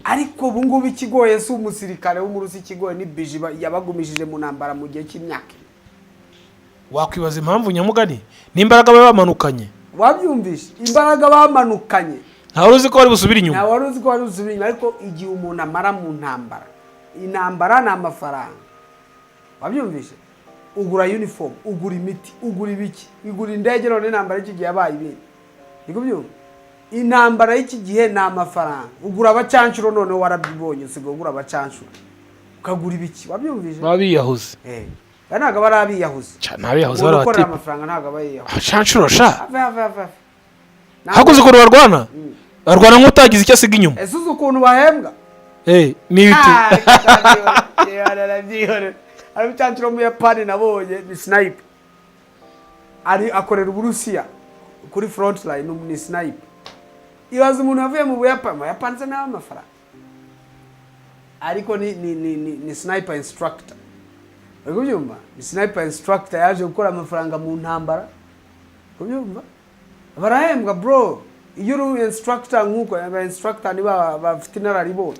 ariko ubu ngubu ikigoye si umusirikare w'Umurusi, ikigoye ni budget yabagumishije mu ntambara mu gihe cy'imyaka 4. Wakwibaza impamvu nyamugani n'imbaraga baba bamanukanye. Wabyumvishe, imbaraga bamanukanye. Ntawe uzi ko bari busubire inyuma. Ntawe wari uzi ko wari usubira inyuma, ariko igihe umuntu amara mu ntambara, intambara ni amafaranga, wabyumvishe? Ugura uniform, ugura imiti, ugura ibiki, ugura indege. None intambara y'iki gihe yabaye ibindi, niko byumva. Intambara y'iki gihe ni amafaranga. Ugura abacanshuro, noneho warabyibonye, usigaye ugura abacanshuro, ukagura ibiki, wabyumvishe? Baba biyahuze. Eh, aya ntabwo aba ari abiyahuze. Ca, ni abiyahuze. Umuntu bari ukorera abatipe. amafaranga ntabwo aba yiyahuze. Abacanshuro sha. Have, have, have, have. Hakuze ukuntu barwana, barwana nk'utagize icyo asiga inyuma. Ese uzi ukuntu bahembwa? Eh, n'ibiti. Hari umucancuro w'Umuyapani nabonye, ni sniper, ari akorera Uburusiya kuri front line, ni sniper. Ibaza umuntu wavuye mu Buyapani, mu Buyapani se nawe amafaranga, ariko ni sniper instructor, uri kubyumva? Ni sniper instructor yaje gukora amafaranga mu ntambara, kubyumva? Barahembwa bro. Iyo uri instructor, nk'uko aba instructor ni bafite inararibonye,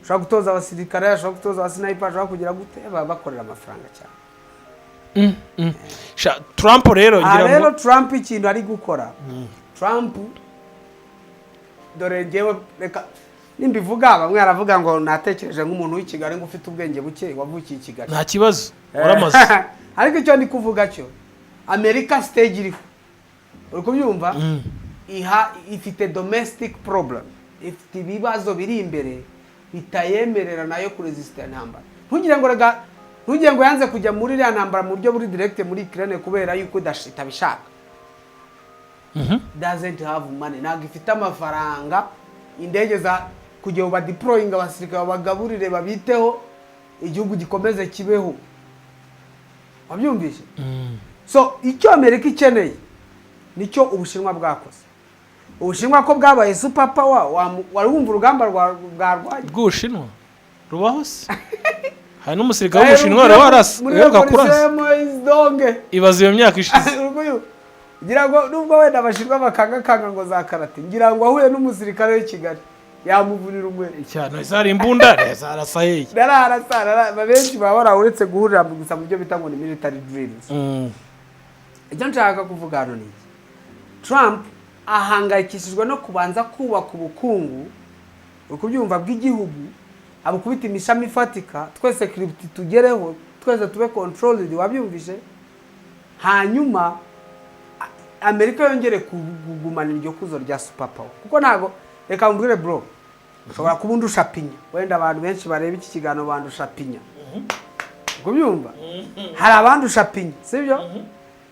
ushobora gutoza abasirikare, ashobora gutoza abasniper, ashobora kugira gute, baba bakorera amafaranga cyane. Sha, Trump rero Aha ngira rero ngo Trump ikintu ari gukora, Trump, dore ngewe reka Nimbivuga, bamwe baravuga ngo natekereje nk'umuntu w'i Kigali, ngo ufite ubwenge buke, wavukiye i Kigali. Nta kibazo, waramaze. Ariko icyo ndi kuvuga cyo, Amerika stage iriho, uri kubyumva, iha ifite domestic problem, ifite ibibazo biri imbere bitayemerera nayo kuresista intambara. Ntugire ngo rega, ntugire ngo yanze kujya muri iriya ntambara mu buryo buri direct muri Ukraine kubera yuko itabishaka. Doesn't have money, ntabwo ifite amafaranga. Indege za kugira ngo badeployinge abasirikare, babagaburire, babiteho, igihugu gikomeze kibeho, wabyumvise? So icyo Amerika ikeneye nicyo Ubushinwa bwakoze. Ubushinwa ko bwabaye super power, wari wumva urugamba bwarwanye? Bw'Ubushinwa rubaho se? Hari n'umusirikare w'Ubushinwa wari warasa, muri uheruka kurasa? revolution donge. Ibaze iyo myaka ishize. Ngira ngo nubwo wenda Abashinwa bakangakanga ngo za karate, ngira ngo ahuye n'umusirikare w'i Kigali yamuvunira umwe. Cyane, zari imbunda zarasa hehe? Nararasa. Benshi baba barahuretse guhurira gusa mu byo bita ngo ni military drills. Icyo nshaka kuvuga hano ni iki: Trump ahangayikishijwe no kubanza kubaka ubukungu, uri kubyumva, bw'igihugu, abukubita imishami ifatika, twese crypto tugereho, twese tube controlled, wabyumvise? Hanyuma Amerika yongere kugumana iryo kuzo rya super power, kuko ntabwo, reka mbwire bro, ushobora kuba undusha pinya, wenda abantu benshi bareba iki kiganiro bandusha pinya, kubyumva, hari abandusha pinya, sibyo?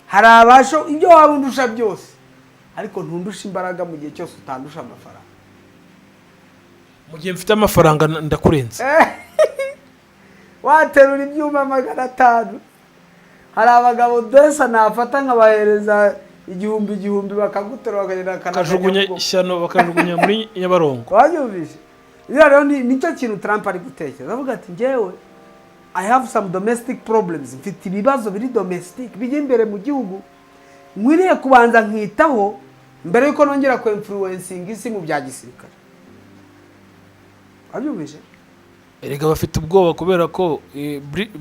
Hari abasho, ibyo waba undusha byose, ariko ntundusha imbaraga mu gihe cyose utandusha amafaranga. Mu gihe mfite amafaranga ndakurenze. Waterura ibyuma 500, hari abagabo desa nafata nkabahereza igihumbi igihumbi, bakaguterura bakagenda. Bakajugunya ishyano, bakajugunya muri Nyabarongo. Wabyumvise? Biriya rero nicyo kintu Trump ari gutekereza, avuga ati: "Njyewe I have some domestic problems, mfite ibibazo biri domestic, bijya imbere mu gihugu, nkwiriye kubanza nkitaho mbere yuko nongera ku influencing isi mu bya gisirikare." Wabyumvise? Erega bafite ubwoba kubera ko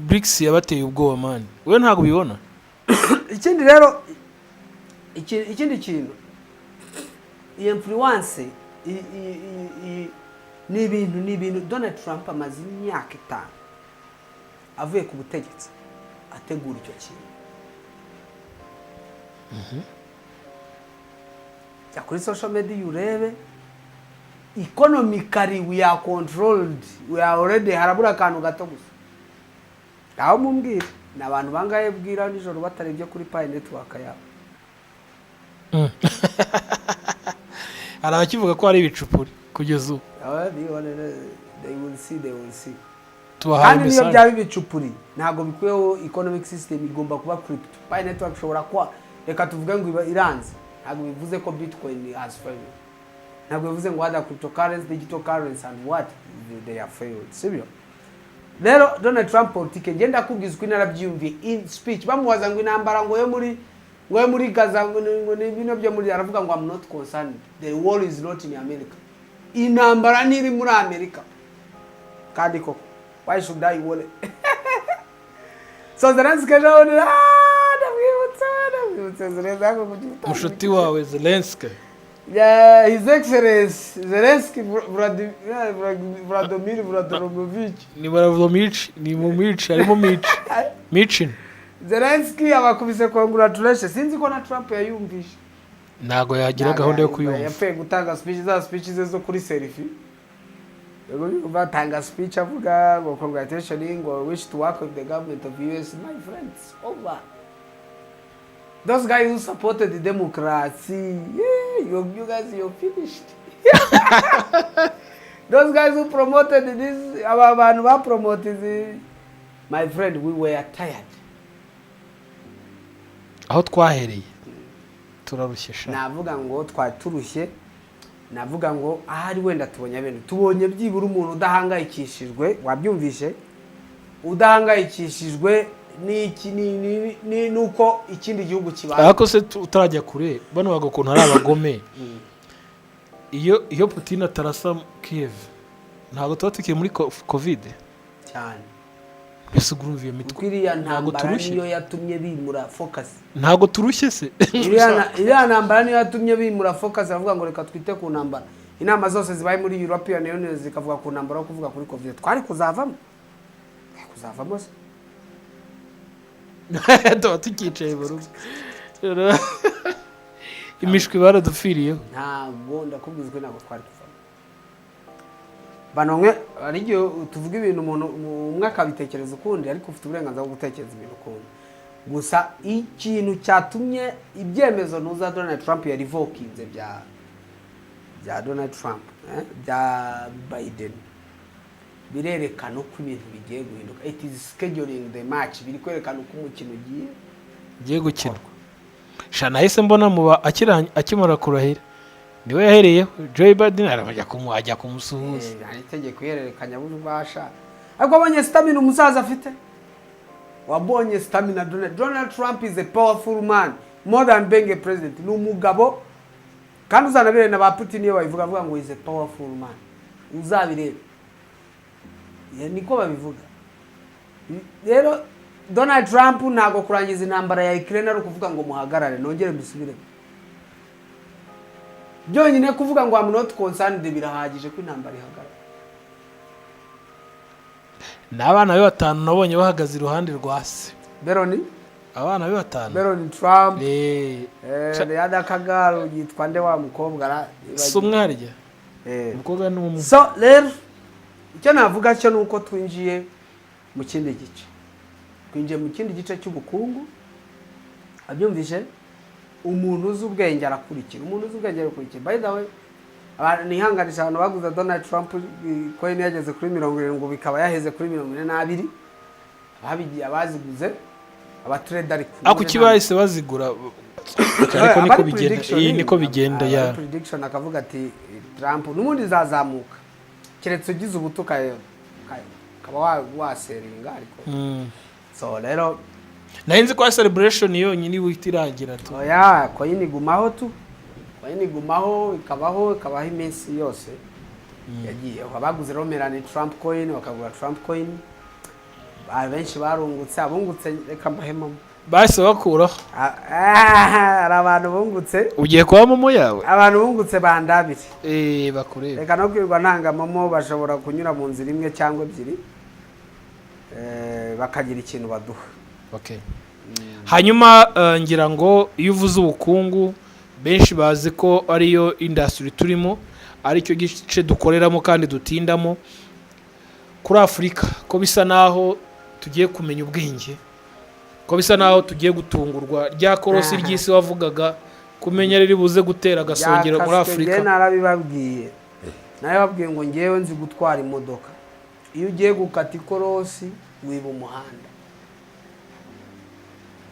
BRICS yabateye ubwoba, man. We ntabwo ubibona? Ikindi rero, ikindi kintu, iyi influence ni ibintu Donald Trump amaze imyaka 5 avuye ku butegetsi ategura icyo kintu. Jya kuri social media urebe, economically we are controlled, we are already, harabura akantu gato gusa. Aho mumbwire, ni abantu bangahe bwira nijoro batarebye kuri Pi Network yabo? Hari abakivuga ko hari ibicupuri kugeza ubu. Ah, bibonere, they will see, they will see. Tubahaye Kandi niyo message. byaba ibicupuri, ntabwo bikwiyeho. Economic system igomba kuba crypto. Pi Network ishobora kuba, reka tuvuge ngo iba iranze, ntabwo bivuze ko Bitcoin has failed, ntabwo bivuze ngo other cryptocurrency, digital currency and what, they are failed, sibyo? Rero Donald Trump politike, ngenda kubwiza uko narabyiyumviye in speech, bamubaza ngo intambara ngo yo muri Gaza, ngo ni bino byo muri, aravuga ngo: "I'm not concerned, the war is not in America." Intambara ntiri muri Amerika. Kandi koko, why should I worry? So Zelensky ejo bundi, ndamwibutse Zelensky, ariko kuki Mushuti wawe Zelensky. Yeah, His Excellency Zelensky Vladimir Vladimirovich. Ni Vladimir, ni mu mici, harimo mici micin. Zelensky abakubise congratulations, sinzi ko na Trump yayumvishe. Ntabwo yagira gahunda yo kuyumva. Yapfuye gutanga speech, za speech ze zo kuri selfie. Yego, batanga speech avuga ngo congratulations, ngo wish to work with the government of US. My friends, over those guys who supported the democracy, yeah, you guys, you're finished. Those guys who promoted this, aba bantu ba promoted, my friend, we were tired. Aho twahereye turarushye sha. Navuga ngo twari turushye, navuga ngo ahari wenda tubonye bene, tubonye byibura umuntu udahangayikishijwe, wabyumvishe, udahangayikishijwe n'iki nuko ikindi gihugu kibaye. Ariko se utarajya kure, bano baga ukuntu ari abagome, iyo Putin atarasa Kiev, ntabwo tuba tukiri muri Covid? Cyane. Mbese ubwo urumva iyo mitwe? Kuko iriya Ntabwo ntambara turushye? niyo yatumye bimura focus. Ntabwo turushye se? Iriya ntambara niyo yatumye bimura focus, bavuga ngo reka twite ku ntambara. Inama zose zibaye muri European Union zikavuga ku ntambara yo kuvuga kuri COVID, twari kuzavamo? Twari kuzavamo se? Tuba tukicaye mu rugo. Rero, imishwi baradupfiriyeho. Ntabwo, ndakubwiza ko ntabwo twari kuvamo. Bano mwe, hari igihe tuvuga ibintu umuntu umwe akabitekereza ukundi, ariko ufite uburenganzira bwo gutekereza ibintu ukundi. Gusa ikintu cyatumye ibyemezo ntuza Donald Trump yarivokinze bya Donald Trump, bya Biden, birerekana uko ibintu bigiye guhinduka. It is scheduling the match, biri kwerekana uko umukino ugiye Ugiye gukina. Sha, nahise mbona muba akimara kurahira niwe yahereyeho. Joe Biden arajya ajya kumusuhuza. Hari itegeko ihererekanya bubasha, ariko wabonye stamina umusaza afite? Wabonye stamina? Donald Trump is a powerful man, more than being a president. Ni umugabo, kandi uzanabirebe na ba Putin iyo babivuga, avuga ngo is a powerful man. Uzabirebe. Niko babivuga. Rero Donald Trump, ntabwo kurangiza intambara ya Ukraine ari ukuvuga ngo muhagarare. Nongere mbisubiremo, byonyine kuvuga ngo "I'm not concerned" birahagije ko intambara ihagarara. Ni abana be batanu nabonye bahagaze iruhande rwa se. Beroni. Abana be batanu. Beroni Trump. Riada Kagaru yitwa nde wa mukobwa Si umwe harya? Umukobwa ni umwe. So rero icyo navuga cyo ni uko twinjiye mu kindi gice, twinjiye mu kindi gice cy'ubukungu. Abyumvise, umuntu uzi ubwenge arakurikira, umuntu uzi ubwenge arakurikira. By the way, nihanganisha abantu baguze Donald Trump coin yageze kuri 70, bikaba yaheze kuri 42. Ababigiye, abaziguze, abatrader, ariko Ariko kuki bahise bazigura? Ariko niko bigenda, iyi niko bigenda ya. Prediction, akavuga ati Trump n'ubundi zazamuka, keretse ugize ubuto ukaba waseringa, ariko so rero Nari nzi ko ari celebration yonyine ihita irangira tu. Oya, coin igumaho tu, coin igumaho, ikabaho, ikabaho iminsi yose yagiyeho. Abaguze rero Melania Trump coin, bakagura Trump coin, benshi barungutse. Abungutse, reka mbahemamo. Bahise bakuraho. Hari abantu bungutse. Ugiye kuba momo yawe. Abantu bungutse bandabire. Bakurebe. Reka no kwirirwa ntanga momo, bashobora kunyura mu nzira imwe cyangwa ebyiri, bakagira ikintu baduha. Okay. Hanyuma ngira ngo iyo uvuze ubukungu, benshi bazi ko ariyo industry turimo, aricyo gice dukoreramo kandi dutindamo. Kuri Afurika, ko bisa naho tugiye kumenya ubwenge, ko bisa naho tugiye gutungurwa, rya korosi ry'isi wavugaga kumenya riri buze gutera agasongero muri Byakaswe. Afurika. Njye narabibabwiye, narabibabwiye ngo ngewe nzi gutwara imodoka. Iyo ugiye gukata ikorosi wiba umuhanda,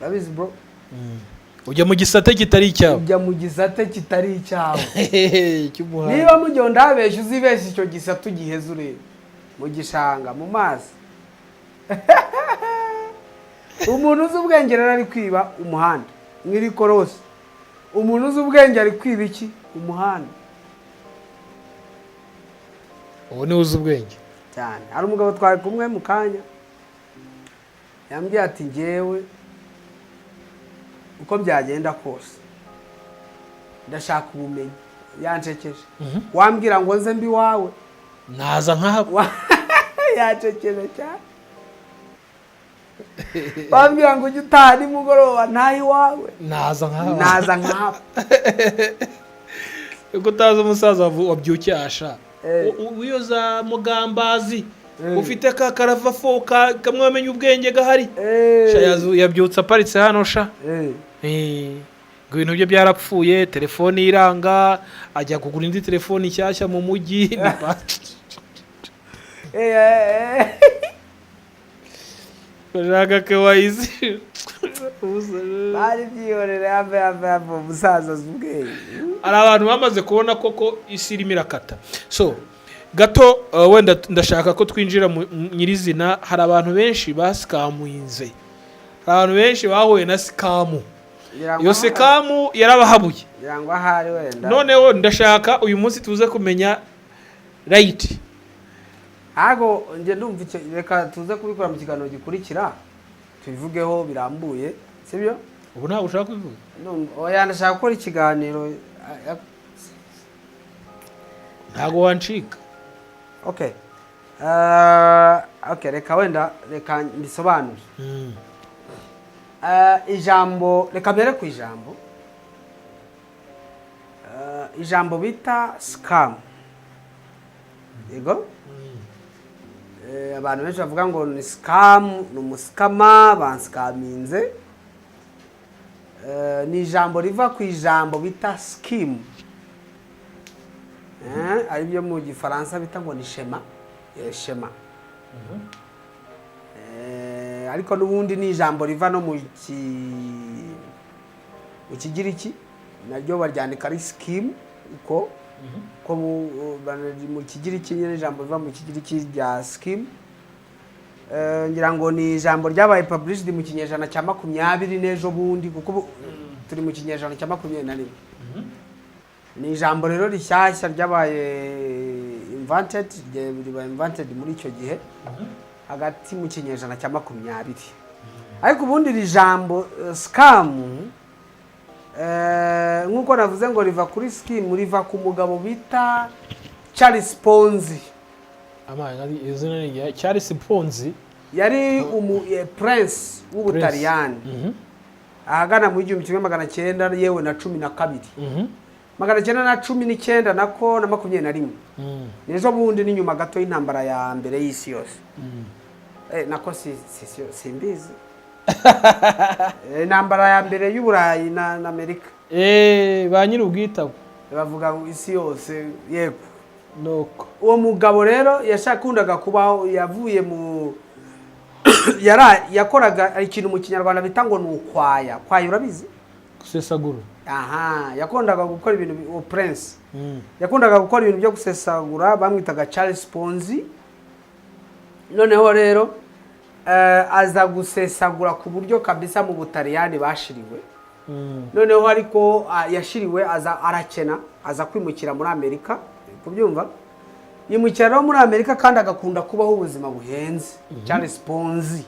urabizi bro. Ujya mu gisate kitari icyawe. Ujya mu gisate kitari icyawe. Cy'umuhanda. Niba mugihe ndabeshya, uzibeshya icyo gisate ugiheze urebe mu gishanga, mu mazi. Umuntu uzi ubwenge rero ari kwiba umuhanda mw'iri korosi. Umuntu uzi ubwenge ari kwiba iki? Umuhanda. Ubu niwe uzi ubwenge. Cyane. Hari umugabo twari kumwe mu kanya, yambwiye ati ngewe uko byagenda kose ndashaka ubumenyi. Yancekeje. Wambwira ngo nze mbi wawe. Naza nkahaba. Yancekeje cyane. Wambwira ngo ujye utaha nimugoroba ntahe iwawe. Naza nkahaba. Naza nkahaba. Uko utazi umusaza wabyukiye asha w'iyo za Mugambazi, ufite ka karava fo kamwe wamenye ubwenge gahari. Sha, yabyutse aparitse hano sha. Ngo ibintu bye byarapfuye, telefoni iranga, ajya kugura indi telefoni nshyashya mu mujyi. Bashaka kewayizi. Bari byihorere, have have have, umusaza azi ubwenge. Hari abantu bamaze kubona koko isi irimo irakata. So gato, wenda ndashaka ko twinjira mu nyirizina. Hari abantu benshi basikamuinze, hari abantu benshi bahuye na scam. Ngira ngo Iyo scam yarabahabuye. Ngira ngo ahari wenda. Noneho ndashaka uyu munsi tuze kumenya right. Ntabwo njye ndumva icyo, reka tuze kubikora mu kiganiro gikurikira, tubivugeho birambuye, sibyo? Ubu ntabwo ushaka kubivuga? Oya, ndashaka gukora ikiganiro. Ntabwo wancika. Okay. Okay, reka wenda reka mbisobanure. Ijambo, reka mbere ku ijambo, ijambo bita scam, yego. Abantu benshi bavuga ngo ni scam, ni umuscammer, banscaminze. Ni ijambo riva ku ijambo bita scheme, ari byo mu Gifaransa bita ngo ni schéma, schéma. Ariko n'ubundi ni ijambo riva no mu Kigiriki, naryo baryandika ari scheme, uko ko mu Kigiriki nyine, ijambo riva mu Kigiriki rya scheme. Ngira ngo ni ijambo ryabaye published mu kinyejana cya 20 n'ejo bundi, kuko ubu turi mu kinyejana cya 21. Ni ijambo rero rishyashya ryabaye invented, riba invented muri icyo gihe hagati mu kinyejana cya 20. Ariko ubundi iri jambo scam, nk'uko navuze ngo riva kuri scheme, riva ku mugabo bita Charles Ponzi. Amazi, izina ni irya Charles Ponzi. Yari umu prince w'Ubutaliyani ahagana mu 1900 yewe na 12, 919 nako na 21. N'ejo bundi ni nyuma gato y'intambara ya mbere y'isi yose. Nako simbizi. Intambara ya mbere y'Uburayi na Amerika. Ba nyir'ubwitabo. Bavuga ngo isi yose, yego. Nuko. Uwo mugabo rero yashakundaga kubaho, yavuye mu yakoraga ikintu mu Kinyarwanda bita ngo ni ukwaya. Kwaya urabizi? Gusesagura. Aha, yakundaga gukora ibintu uwo prince yakundaga gukora ibintu byo gusesagura, bamwitaga Charles Ponzi. Noneho rero aza gusesagura ku buryo kabisa mu Butaliyani bashiriwe. Noneho ariko yashiriwe, aza arakena, aza kwimukira muri Amerika, kubyumva, yimukira rero muri Amerika, kandi agakunda kubaho ubuzima buhenze, Charles Ponzi.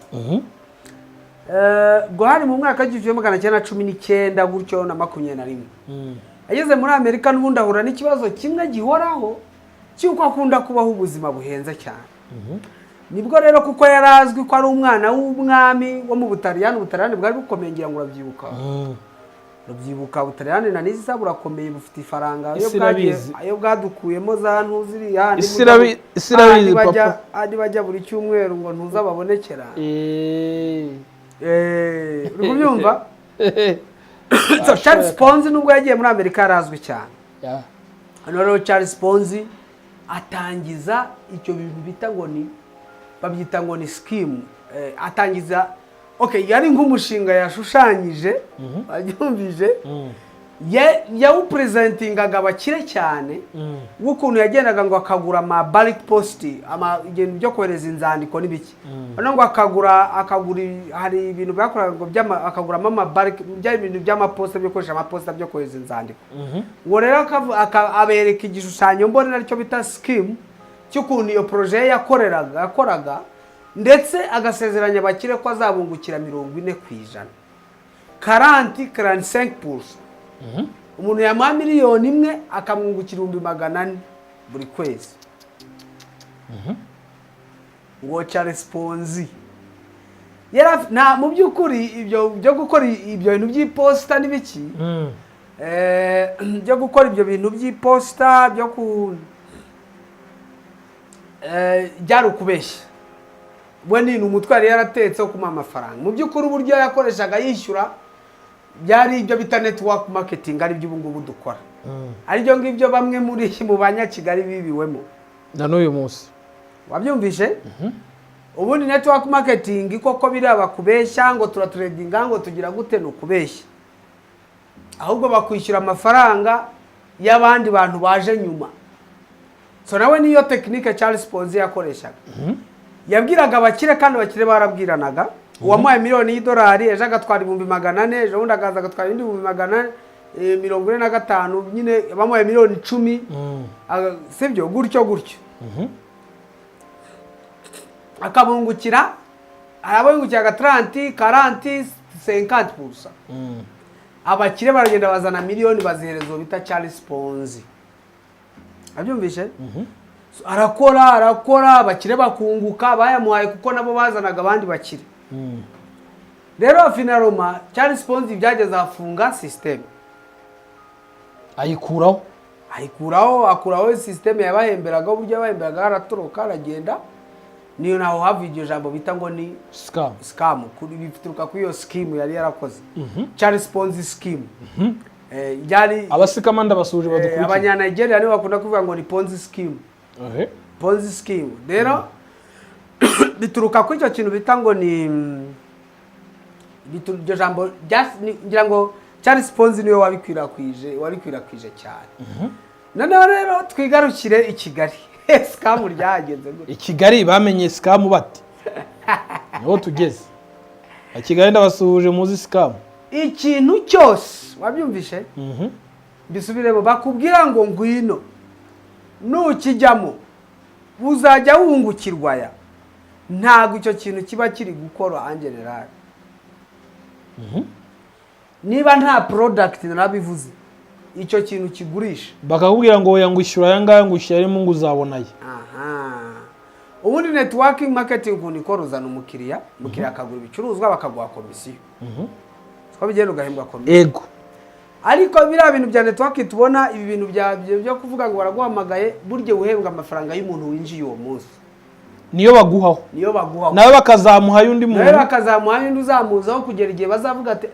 Ubwo hari mu mwaka w'1919 gutyo na 21. Ageze muri Amerika n'ubundi ahura n'ikibazo kimwe gihoraho cy'uko akunda kubaho ubuzima buhenze cyane. Nibwo rero, kuko yari azwi ko ari umwana w'umwami wo mu Butaliyani, Ubutaliyani bwari bukomeye, ngira ngo urabyibuka. Urabyibuka, Ubutaliyani na n'iza burakomeye, bufite ifaranga. Iyo Isi bwagiye irabizi. Ayo bwadukuyemo za ntuziriya. Isi irabizi, papa. Handi bajya buri cyumweru ngo ntuzababonekera. Uri kubyumva? So, Charles Ponzi nubwo yagiye muri Amerika yarazwi cyane. Hano rero Charles Ponzi atangiza icyo bintu bita ngo ni, babyita ngo ni scheme. Atangiza, okay, yari nk'umushinga yashushanyije, wabyumvise, yawupresentingaga abakire cyane, w'ukuntu yagendaga ngo akagura ama bulk post, ama ibintu byo kohereza inzandiko n'ibiki. Noneho ngo akagura hari ibintu bakoraga ngo by'ama, akaguramo ama bulk, byari ibintu by'amaposita, byo gukoresha amaposita byo kohereza inzandiko. Ngo rero abereka igishushanyo mbonera, aricyo bita scheme, cy'ukuntu iyo projet ye yakoraga, ndetse agasezeranya abakire ko azabungukira 40%, 40, 45%. Umuntu yamuha miliyoni 1 akamwungukira 400,000 buri kwezi. Ngo Charles Ponzi nta mu by'ukuri ibyo byo gukora ibyo bintu by'iposita n'ibiki, byo gukora ibyo bintu by'iposita byo ku byari ukubeshya. We ni umutwe yari yaratetse wo kumuha amafaranga. Mu by'ukuri uburyo yakoreshaga yishyura byari ibyo bita network marketing, ari byo ubu ngubu dukora, aribyo ngibyo bamwe muri mu Banyakigali bibiwemo. Na n'uyu munsi. Wabyumvishe? Ubundi network marketing koko biriya bakubeshya ngo turatradinga, ngo tugira gute, ni ukubeshya. Ahubwo bakwishyura amafaranga y'abandi bantu baje nyuma. So nawe niyo technique Charles Ponzi yakoreshaga. Yabwiraga abakire, kandi abakire barabwiranaga. Uwamuhaye miliyoni y'idolari ejo agatwara 400,000, ejo bundi akaza agatwara ibindi 445,000, nyine bamuhaye miliyoni 10, sibyo, gutyo gutyo akabungukira. Hari abo yungukiraga 30, 40, 50%. Abakire baragenda bazana miliyoni, bazihereza uwo bita Charles Ponzi. Abyumvishe? So, arakora, arakora, abakire bakunguka, bayamuhaye kuko nabo bazanaga abandi bakire. Rero finalement Charles Ponzi byageze afunga système. Ayikuraho. Ayikuraho, akuraho système yabahemberagaho, uburyo yabahemberaga, aratoroka, aragenda. Niyo naho havuye iryo jambo bita ngo ni Scam. Scam kuri bituruka kuri iyo scheme yari yarakoze, Charles Ponzi scheme. Byari Abascammer ndabasuje badukurikiye. Abanyanigeria nibo bakunda kuvuga ngo ni Ponzi scheme. Ponzi scheme rero bituruka kuri icyo kintu bita ngo ni iryo jambo ngira ngo Charles Ponzi niwe wabikwirakwije cyane. Noneho rero twigarukire i Kigali, scam ryagenze gute? I Kigali bamenye scam bate? Niho tugeze. I Kigali ndabasuhuje, muzi scam. Ikintu cyose, wabyumvishe? Mbisubiremo: bakubwira ngo ngwino, nukijyamo uzajya wungukirwa aya, ntabwo icyo kintu kiba kiri gukora en général. Niba nta product, narabivuze, icyo kintu kigurisha. Bakakubwira ngo oya, ngo ishyura aya ngaya, ngo ushyiremo, ngo uzabona aya. Aha ubundi networking marketing ukuntu ikora, uzana umukiriya, umukiriya akagura ibicuruzwa, bakaguha komisiyo. Siko bigenda? Ugahembwa komisiyo. Ego. Ariko biriya bintu bya networking tubona, ibi bintu byo kuvuga ngo baraguhamagaye, burya uhembwa amafaranga y'umuntu winjiye uwo munsi. Niyo baguhaho. Niyo baguhaho. Nawe bakazamuha y'undi Nawe muntu. bakazamuha undi, uzamuzaho kugera igihe bazavuga ati: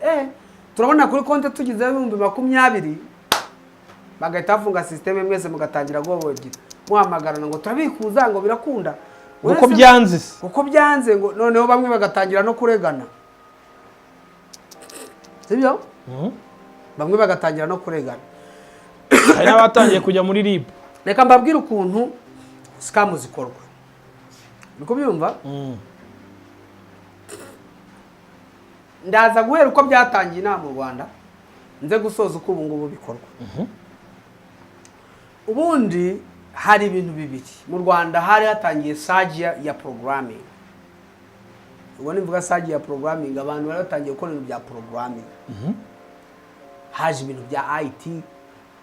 "Turabona kuri konti tugizeho 20,000," bagahita bafunga système, mwese mugatangira guhobogira, muhamagarana ngo turabikuza, ngo birakunda. Kuko byanze se. Kuko byanze, ngo noneho bamwe bagatangira no kuregana, sibyo? Bamwe bagatangira no kuregana. Hari n'abatangiye kujya muri RIB. Reka mbabwire ukuntu scam zikorwa, uri kubyumva? Ndaza guhera uko byatangiye inama mu Rwanda, nze gusoza uko ubu ngubu bikorwa. Ubundi hari ibintu bibiri mu Rwanda. Hari hatangiye surge ya programming. Ubwo nivuga surge ya programming, abantu bari batangiye gukora ibintu bya programming, haje ibintu bya IT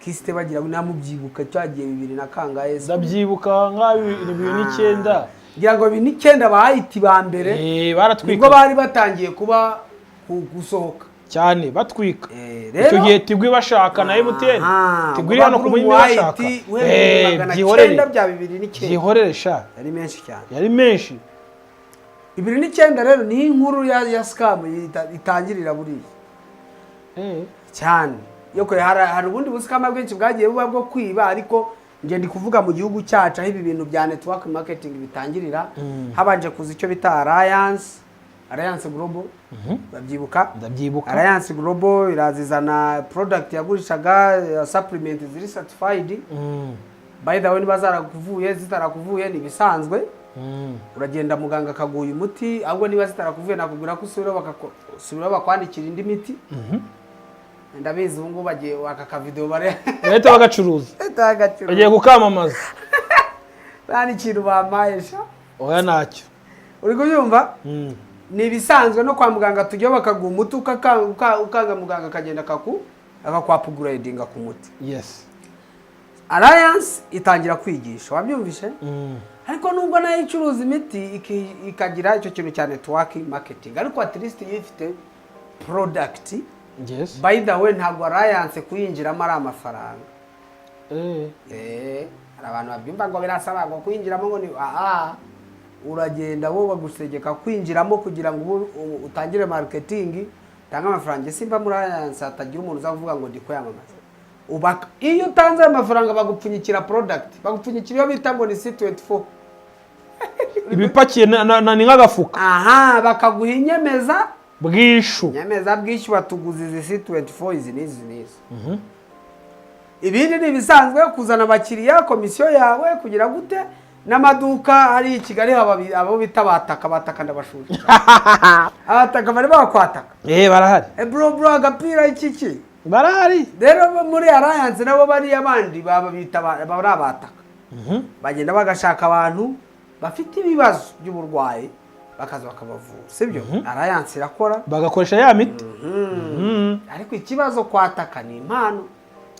kisite, bagira ngo namubyibuka cyagiye bibiri na kangahe? Ndabyibuka nka 2009. Ngira ngo 2009 ba IT ba mbere nibwo Baratwika. bari batangiye kuba gusohoka. Cyane, batwika. Rero Icyo gihe Tigo bashaka na MTN. Tigo iri hano ku uba Muhima bashaka. IT uhereye magana Byihorere. cyenda bya 2009. Byihorere sha. Yari menshi cyane. Yari menshi. 2009 rero niho inkuru ya scam itangirira buriya cyane. Yo kure hari ubundi buscammer bwinshi bwagiye buba bwo kwiba, ariko njye ndi kuvuga mu gihugu cyacu aho ibi bintu bya network marketing bitangirira. Habanje kuza icyo bita Alliance Global, babyibuka? Ndabyibuka. Alliance Global irazizana product yagurishaga supplement ziri certified. By the way, niba zarakuvuye, zitarakuvuye ni ibisanzwe. Uragenda muganga akaguha umuti, ahubwo niba zitarakuvuye nakubwira ko usubiraho, usubiraho bakwandikira indi miti. Ndabizi ubu ngubu bagiye aka kavideo bare Bahita bagacuruza, bagiye kukamamaza. Nta n'ikintu bampaye sha. Oya, ntacyo. Uri kubyumva? Mm. Ni ibisanzwe, no kwa muganga tujyaho bakaguha umuti, ukanga muganga akagenda akakwaupgradinga ku muti. Alliance itangira kwigisha, wabyumvishe? Mm. Ariko nubwo nayo icuruza imiti, ikagira icyo kintu cya network marketing, ariko at least iyo ifite product. By the way, ntabwo Alliance kuyinjiramo ari amafaranga. Hari abantu babyumva ngo birasaba ngo kuyinjiramo, ngo ni aha uragenda bo bagusegeka kwinjiramo kugira ngo utangire marketing, utange amafaranga. Simba muri Alliance, hatagira umuntu uza kuvuga ngo ndi kwiyamamaza. Iyo utanze ayo mafaranga bagupfunyikira product, bagupfunyikira iyo bita ngo ni C24. Ibipakiye ni nk'agafuka. Aha bakaguha inyemeza bwishu. Inyemeza bwishyu, batuguza izi C24, izi n'izi n'izi. Ibindi ni ibisanzwe, kuzana abakiriya, komisiyo yawe, kugira gute n'amaduka hari i Kigali, haba abo bita bataka. Bataka ndabashuje, abataka bari bakwataka. Barahari. Bro, bro, agapira iki ki. Barahari. Rero bo muri Alliance nabo bariya bandi baba bita bari abataka, bagenda bagashaka abantu bafite ibibazo by'uburwayi, bakaza bakabavura, sibyo? Alliance irakora. Bagakoresha ya miti. Ariko ikibazo, kwataka ni impano.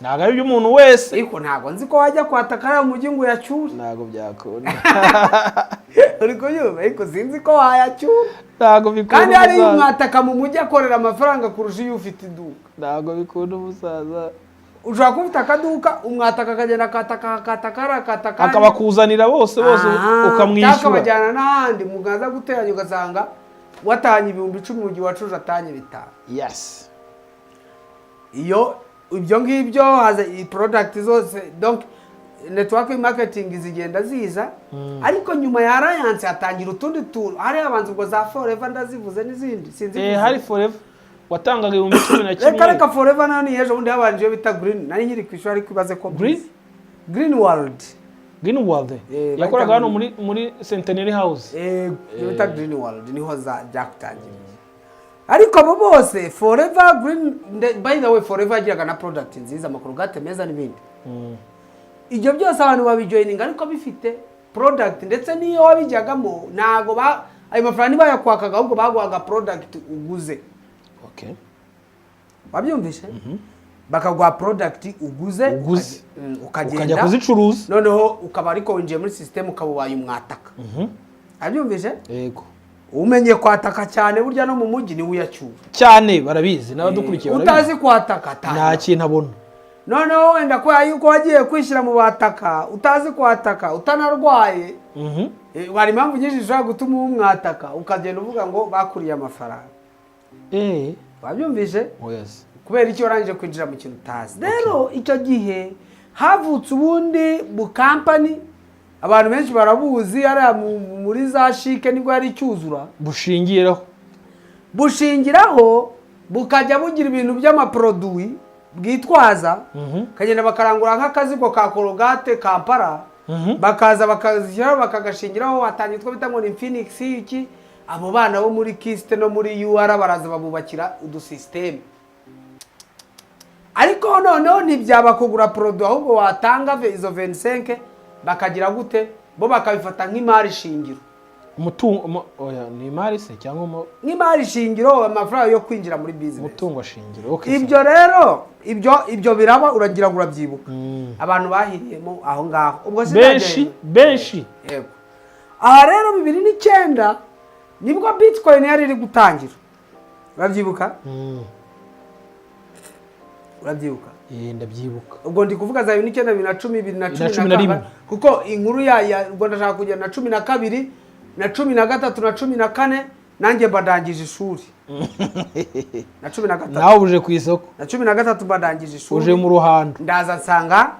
Ntabwo ari iby'umuntu wese. Ariko ntabwo nzi ko wajya kwataka ariya mu mujyi ngo uyacyure. Ntabwo byakunda. Uri kubyumva? Ariko sinzi ko wayacyura. Ntabwo bikunda. Kandi hariyo Umusaza. umwataka mu mujyi akorera amafaranga kurusha iyo ufite iduka. Ntabwo bikunda, umusaza. Ushobora kuba ufite akaduka, umwataka akagenda akataka, akataka hariya, akataka hariya. Akabakuzanira bose bose. Aha, ukamwishyura. Cyangwa akabajyana n'ahandi, mugaza guteranya ugasanga watanye 10,000 mu gihe wacuruje atanye 5. Iyo ibyo ngibyo haza iyi product zose, donc network marketing zigenda ziza. Ariko nyuma ya Alliance hatangira utundi tuntu. Hari abanza ubwo za Forever ndazivuze n'izindi sinzi. Hari Forever watangaga 11,000. Reka reka, Forever nayo ni ejo bundi. Habanje iyo bita Green, nari nkiri ku ishuri, ariko ibaze ko Green? Green World. Green World. Bahita Yakoraga hano muri Centenary House. Iyo bita Green World niho za byakutangiriye. Ariko abo bose, Forever, Green, by the way, Forever yagiraga na product nziza, amakorogate meza n'ibindi. Ibyo byose abantu babijoyininga ariko bifite product, ndetse n'iyo wabijyagamo ntago ba ayo mafaranga ntibayakwakaga, ahubwo baguhaga product uguze. Wabyumvishe? Bakaguha product uguze. Uguze. Ukagenda ukajya kuzicuruza. Noneho ukaba ariko winjiye muri system, ukaba ubaye umwataka. Wabyumvishe? Yego. Umenye kwataka cyane burya no mu mujyi niwe uyacyura. Cyane, barabizi n'abadukurikiye barabizi. Utazi kwataka Nta atanga kintu abona. Noneho wenda kubera yuko wagiye kwishyira mu bataka utazi kwataka, utanarwaye, hari impamvu nyinshi zishobora gutuma uba umwataka, ukagenda uvuga ngo bakuriye amafaranga. Wabyumvise? Oya se. Kubera icyo warangije kwinjira mu kintu utazi. Rero icyo gihe havutse ubundi bukampani, abantu benshi barabuzi, hariya muri za CHIC nibwo yari icyuzura. Bushingiraho. Bushingiraho, bukajya bugira ibintu by'amaproduwi bwitwaza, kagenda bakarangura nk'akazigo ka Colgate Kampala, bakaza bakazishyiraho, bakagashingiraho. Watangira utwo bita ngo ni Phoenix iki. Abo bana bo muri KIST no muri UR baraza babubakira udusisiteme. Ariko noneho ntibyaba kugura produit, ahubwo watanga izo 25 bakagira gute, bo bakabifata nk'imari shingiro. Umutungo oya, ni imari se cyangwa Nk'imari shingiro, amafaranga yo kwinjira muri business. Umutungo shingiro, okay. Ibyo rero ibyo biraba, uragira ngo urabyibuka. Abantu bahiriyemo aho ngaho ubwo Benshi. sinagenda. Benshi. Yego. Aha rero 2009 nibwo Bitcoin yari iri gutangira, urabyibuka? Urabyibuka? Ndabyibuka. Ubwo ndi kuvuga za 2009, 2010, 2010 2011. Kangahe. Kuko inkuru ya ubwo ndashaka kugera na 12 na 13 na 14, nanjye mba ndangije ishuri na 13. Nawe uje ku isoko. Na 13 mba ndangije ishuri. Uje mu ruhando. Ndaza nsanga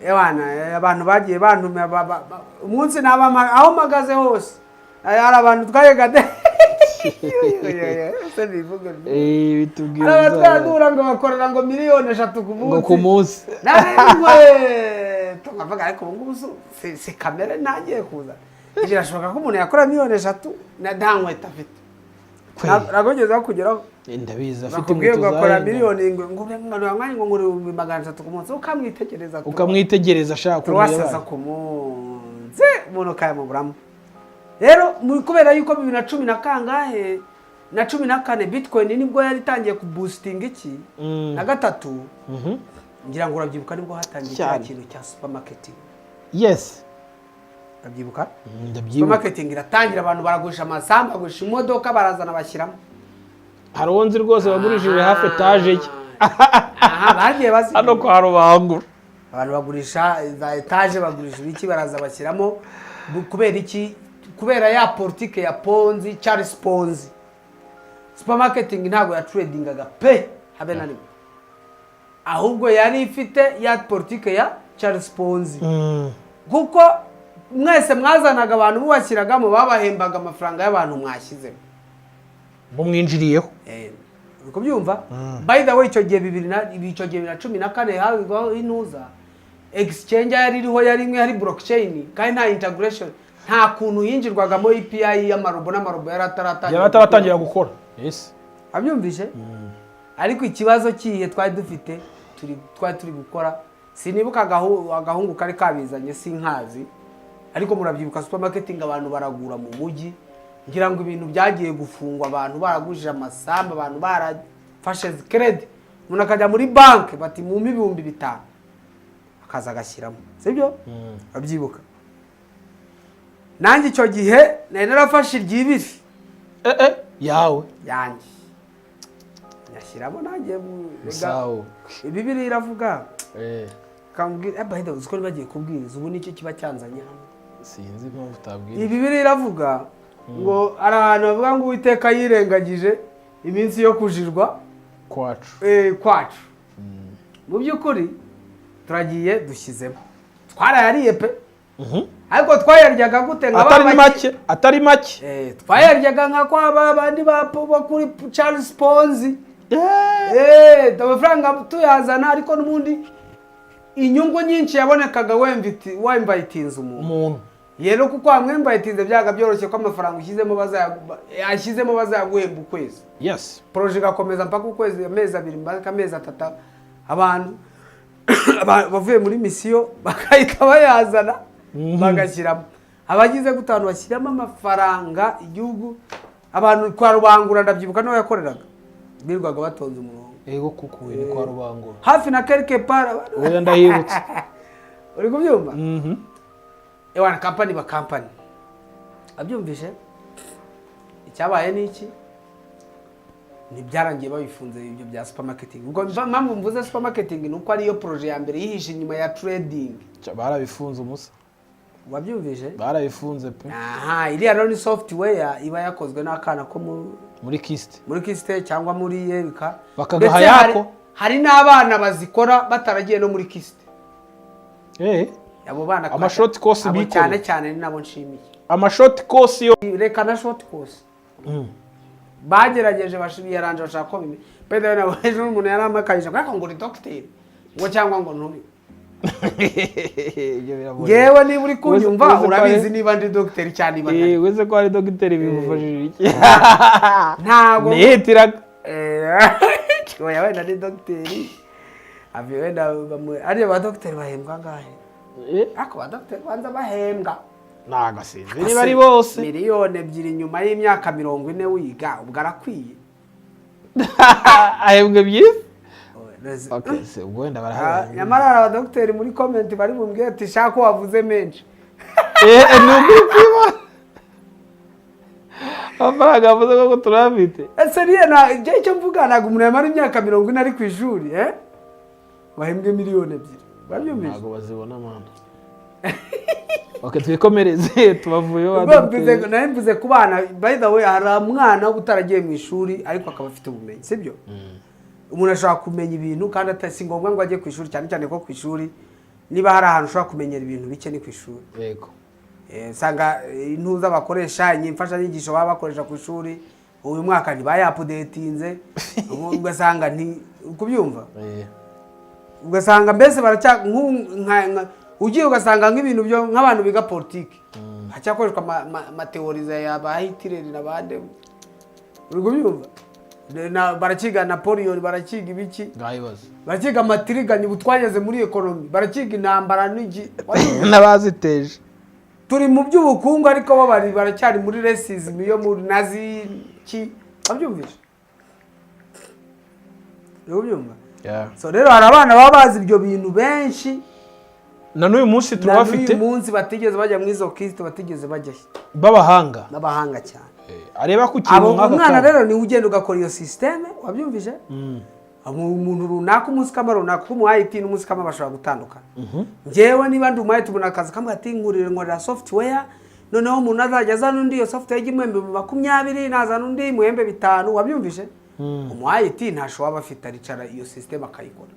ewana abantu bagiye bantumira umunsi naba aho mpagaze hose, hari abantu twayegade se bivuge. Bitubwira. Hari abantu umusaza. twaradura ngo bakorera ngo 3 miliyoni ku munsi. Ngo ku munsi. Nawe tukavuga, ariko ubu ngubu si kamere ntangiye kuza, birashoboka ko umuntu yakora 3 miliyoni na nta nkweto afite. Kweli. Ntabwo wigeze kugeraho. Ndabizi, afite Bakubwiye inkweto ngo akora zahenze. miliyoni, ngo 300,000 ku munsi, ukamwitegereza Ukamwitegereza ashaka ukuntu tuwasasa yabaye. ku munsi, umuntu ukayamuburamo. Rero kubera yuko bibiri na cumi na kangahe na 14 Bitcoin nibwo yari itangiye kuboostinga iki na gatatu, ngira ngo urabyibuka, nibwo hatangiye kiriya Cyane. kintu cya supermarketing. Urabyibuka? Ndabyibuka. Supermarketing iratangira, abantu baragurisha amasambu, bagurisha imodoka, barazana bashyiramo. Hari uwo nzi rwose wagurishije hafi etaje ye. Aha bagiye bazi. Hano kwa Rubangura. Abantu bagurisha za etaje, bagurisha ibiki, baraza bashyiramo. Kubera iki? Kubera ya politike ya Ponzi, Charles Ponzi. Supermarketing ntabwo yatradingaga pe, habe na rimwe, ahubwo yari ifite ya politike ya Charles Ponzi, kuko mwese mwazanaga abantu mubashyiragamo, babahembaga amafaranga y'abantu mwashyizemo. Mumwinjiriyeho. Uri kubyumva? By the way, icyo gihe bibiri na icyo gihe 2014 habaho intuza exchange yari iriho, yari imwe, yari blockchain, kandi nta integration, nta kuntu yinjirwagamo API y'amarobo, n'amarobo yari ataratangira. Yari ataratangira gukora, yes. Abyumvise? Ariko ikibazo kihe twari dufite, twari turi gukora, sinibuka agahungu kari kabizanye, sinkazi. Ariko murabyibuka, supermarketing, abantu baragura mu mujyi. Ngira ngo ibintu byagiye gufungwa abantu baragujije amasambu, abantu barafashe credit. Umuntu akajya muri banki, bati mumpe 5000, akaza agashyiramo, sibyo? Abyibuka nanjye icyo gihe nari narafashe iry'ibiri. Eh eh, yawe? Yanjye nyashyiramo nanjye. Sawa. Bibiri iravuga kambwira, by the way, uzi ko bagiye kubwiriza ubu, nicyo kiba cyanzanye hano. Sinzi impamvu utabwira. Iyi Bibiri iravuga ngo hari ahantu bavuga ngo Uwiteka yirengagije iminsi yo kujirwa kwacu. Kwacu. Mu by'ukuri turagiye dushyizemo, twarayariye pe. Ariko twayaryaga gute? Nka ba Atari make, atari make. Twayaryaga nka kwa ba bandi ba bo kuri Charles Ponzi. Amafaranga tuyazana, ariko n'ubundi inyungu nyinshi yabonekaga wemvayitinze umuntu. Umuntu. Rero kuko wamwemvayitinze, byaga byoroshye ko amafaranga ushyizemo yashyizemo bazayaguhemba ukwezi. Projet igakomeza mpaka ukwezi, amezi 2, mpaka amezi 3, abantu bavuye muri misiyo bagahita bayazana bagashyiramo. Abagize gute, abantu bashyiramo amafaranga igihugu, abantu kwa Rubangura, ndabyibuka niho yakoreraga, birirwaga batonze umurongo. Ego, kuko ni kwa Rubangura. Hafi na quelque part. Oya, ndahibutse. Uri kubyumva? Ewana, kampani ba kampani abyumvise. Icyabaye ni iki? Ntibyarangiye babifunze ibyo bya supermarketing. Ubwo mpamvu mvuze supermarketing ni uko ariyo projet ya mbere yihishe inyuma ya trading. Barabifunze umusa. Wabyumvise? Barabifunze pe. Aha, iriya rero ni software iba yakozwe n'akana ko muri KIST. Muri KIST cyangwa muri yerika. Bakagaha Ndetse yako. Hari n'abana bazikora bataragiye no muri KIST. Abo bana Ama short course abo bikoreye. Cyane cyane ni nabo nshimiye. Ama short course yo. Reka na short course bagerageje biyaranje bashaka ko bime. By the way, nabo ejo umuntu yarampakanyije ariko ngo uri dogiteri, ngo cyangwa ngo nturi. Ibyo biragoye. Ngewe niba uri kunyumva, Uzi ko urabizi niba ndi dogiteri cyane, niba ntari. Wese ko ari dogiteri bimufashije iki? Ntabwo Nihitiraga. Oya, wenda ni dogiteri avuye wenda ariya ba dogiteri bahembwa angahe? Ariko ba dogiteri banza bahembwa. Ntabwo sinzi niba ari bose. 2 miliyoni nyuma y'imyaka 40 wiga, ubwo arakwiye. Ahembwe byiza. Okay, se ubwo wenda barahari. Nyamara hari abadogiteri muri comment bari bumbwire ati shaka ko wavuze menshi. Ni ukuri kw'Imana, amafaranga yavuze ko turayafite. Ese niyo na njye icyo mvuga, ntabwo umuntu yamara imyaka 40 ari ku ishuri bahembwe 2 miliyoni, babyumvise? Ntabwo bazibona mama. Okay, twikomereze, tubavuyeho. Ubwo nari mvuze ku bana. By the way, hari umwana uba utaragiye mu ishuri ariko akaba afite ubumenyi, sibyo? Umuntu ashobora kumenya ibintu kandi si ngombwa ngo ajye ku ishuri, cyane cyane ko ku ishuri, niba hari ahantu ushobora kumenyera ibintu bike ni ku ishuri. Usanga intuza bakoresha, imfashanyigisho baba bakoresha ku ishuri, uyu mwaka ntibayaupdatinze, ubu ugasanga nti kubyumva. Ugasanga mbese baracya ugiye ugasanga nk'ibintu byo nk'abantu biga politiki hacyakoreshwa amatheories ya ba Hitler na bande, uri kubyumva? Barakiga Napoleon, barakiga ibiki. Ngahibaza. Barakiga amatiriganya, ubu twageze muri economy, barakiga intambara n'igi N'abaziteje. Turi mu by'ubukungu, ariko bo bari baracyari muri racism yo muri nazi ki, wabyumvise? Uri kubyumva? So rero hari abana baba bazi ibyo bintu benshi. Na n'uyu munsi Na turabafite. n'uyu munsi batigeze bajya muri izo KIST, batigeze bajyayo. B'abahanga. N'abahanga cyane. Areba ku kintu Abo nk'aka umwana kanya. rero niwe ugenda ugakora iyo système, wabyumvise? Umuntu runaka, umuscammer runaka, kuko umu IT n'umuscammer bashobora gutandukana. Njyewe niba ndi umu IT, umuntu akaza akambwira ati nkurire, nkorera software, noneho umuntu azajya azana undi, iyo software ijya imuhemba 20,000, nazana undi muhembe 5, wabyumvise? Umu IT ntashobora aba afite, aricara iyo système akayikora,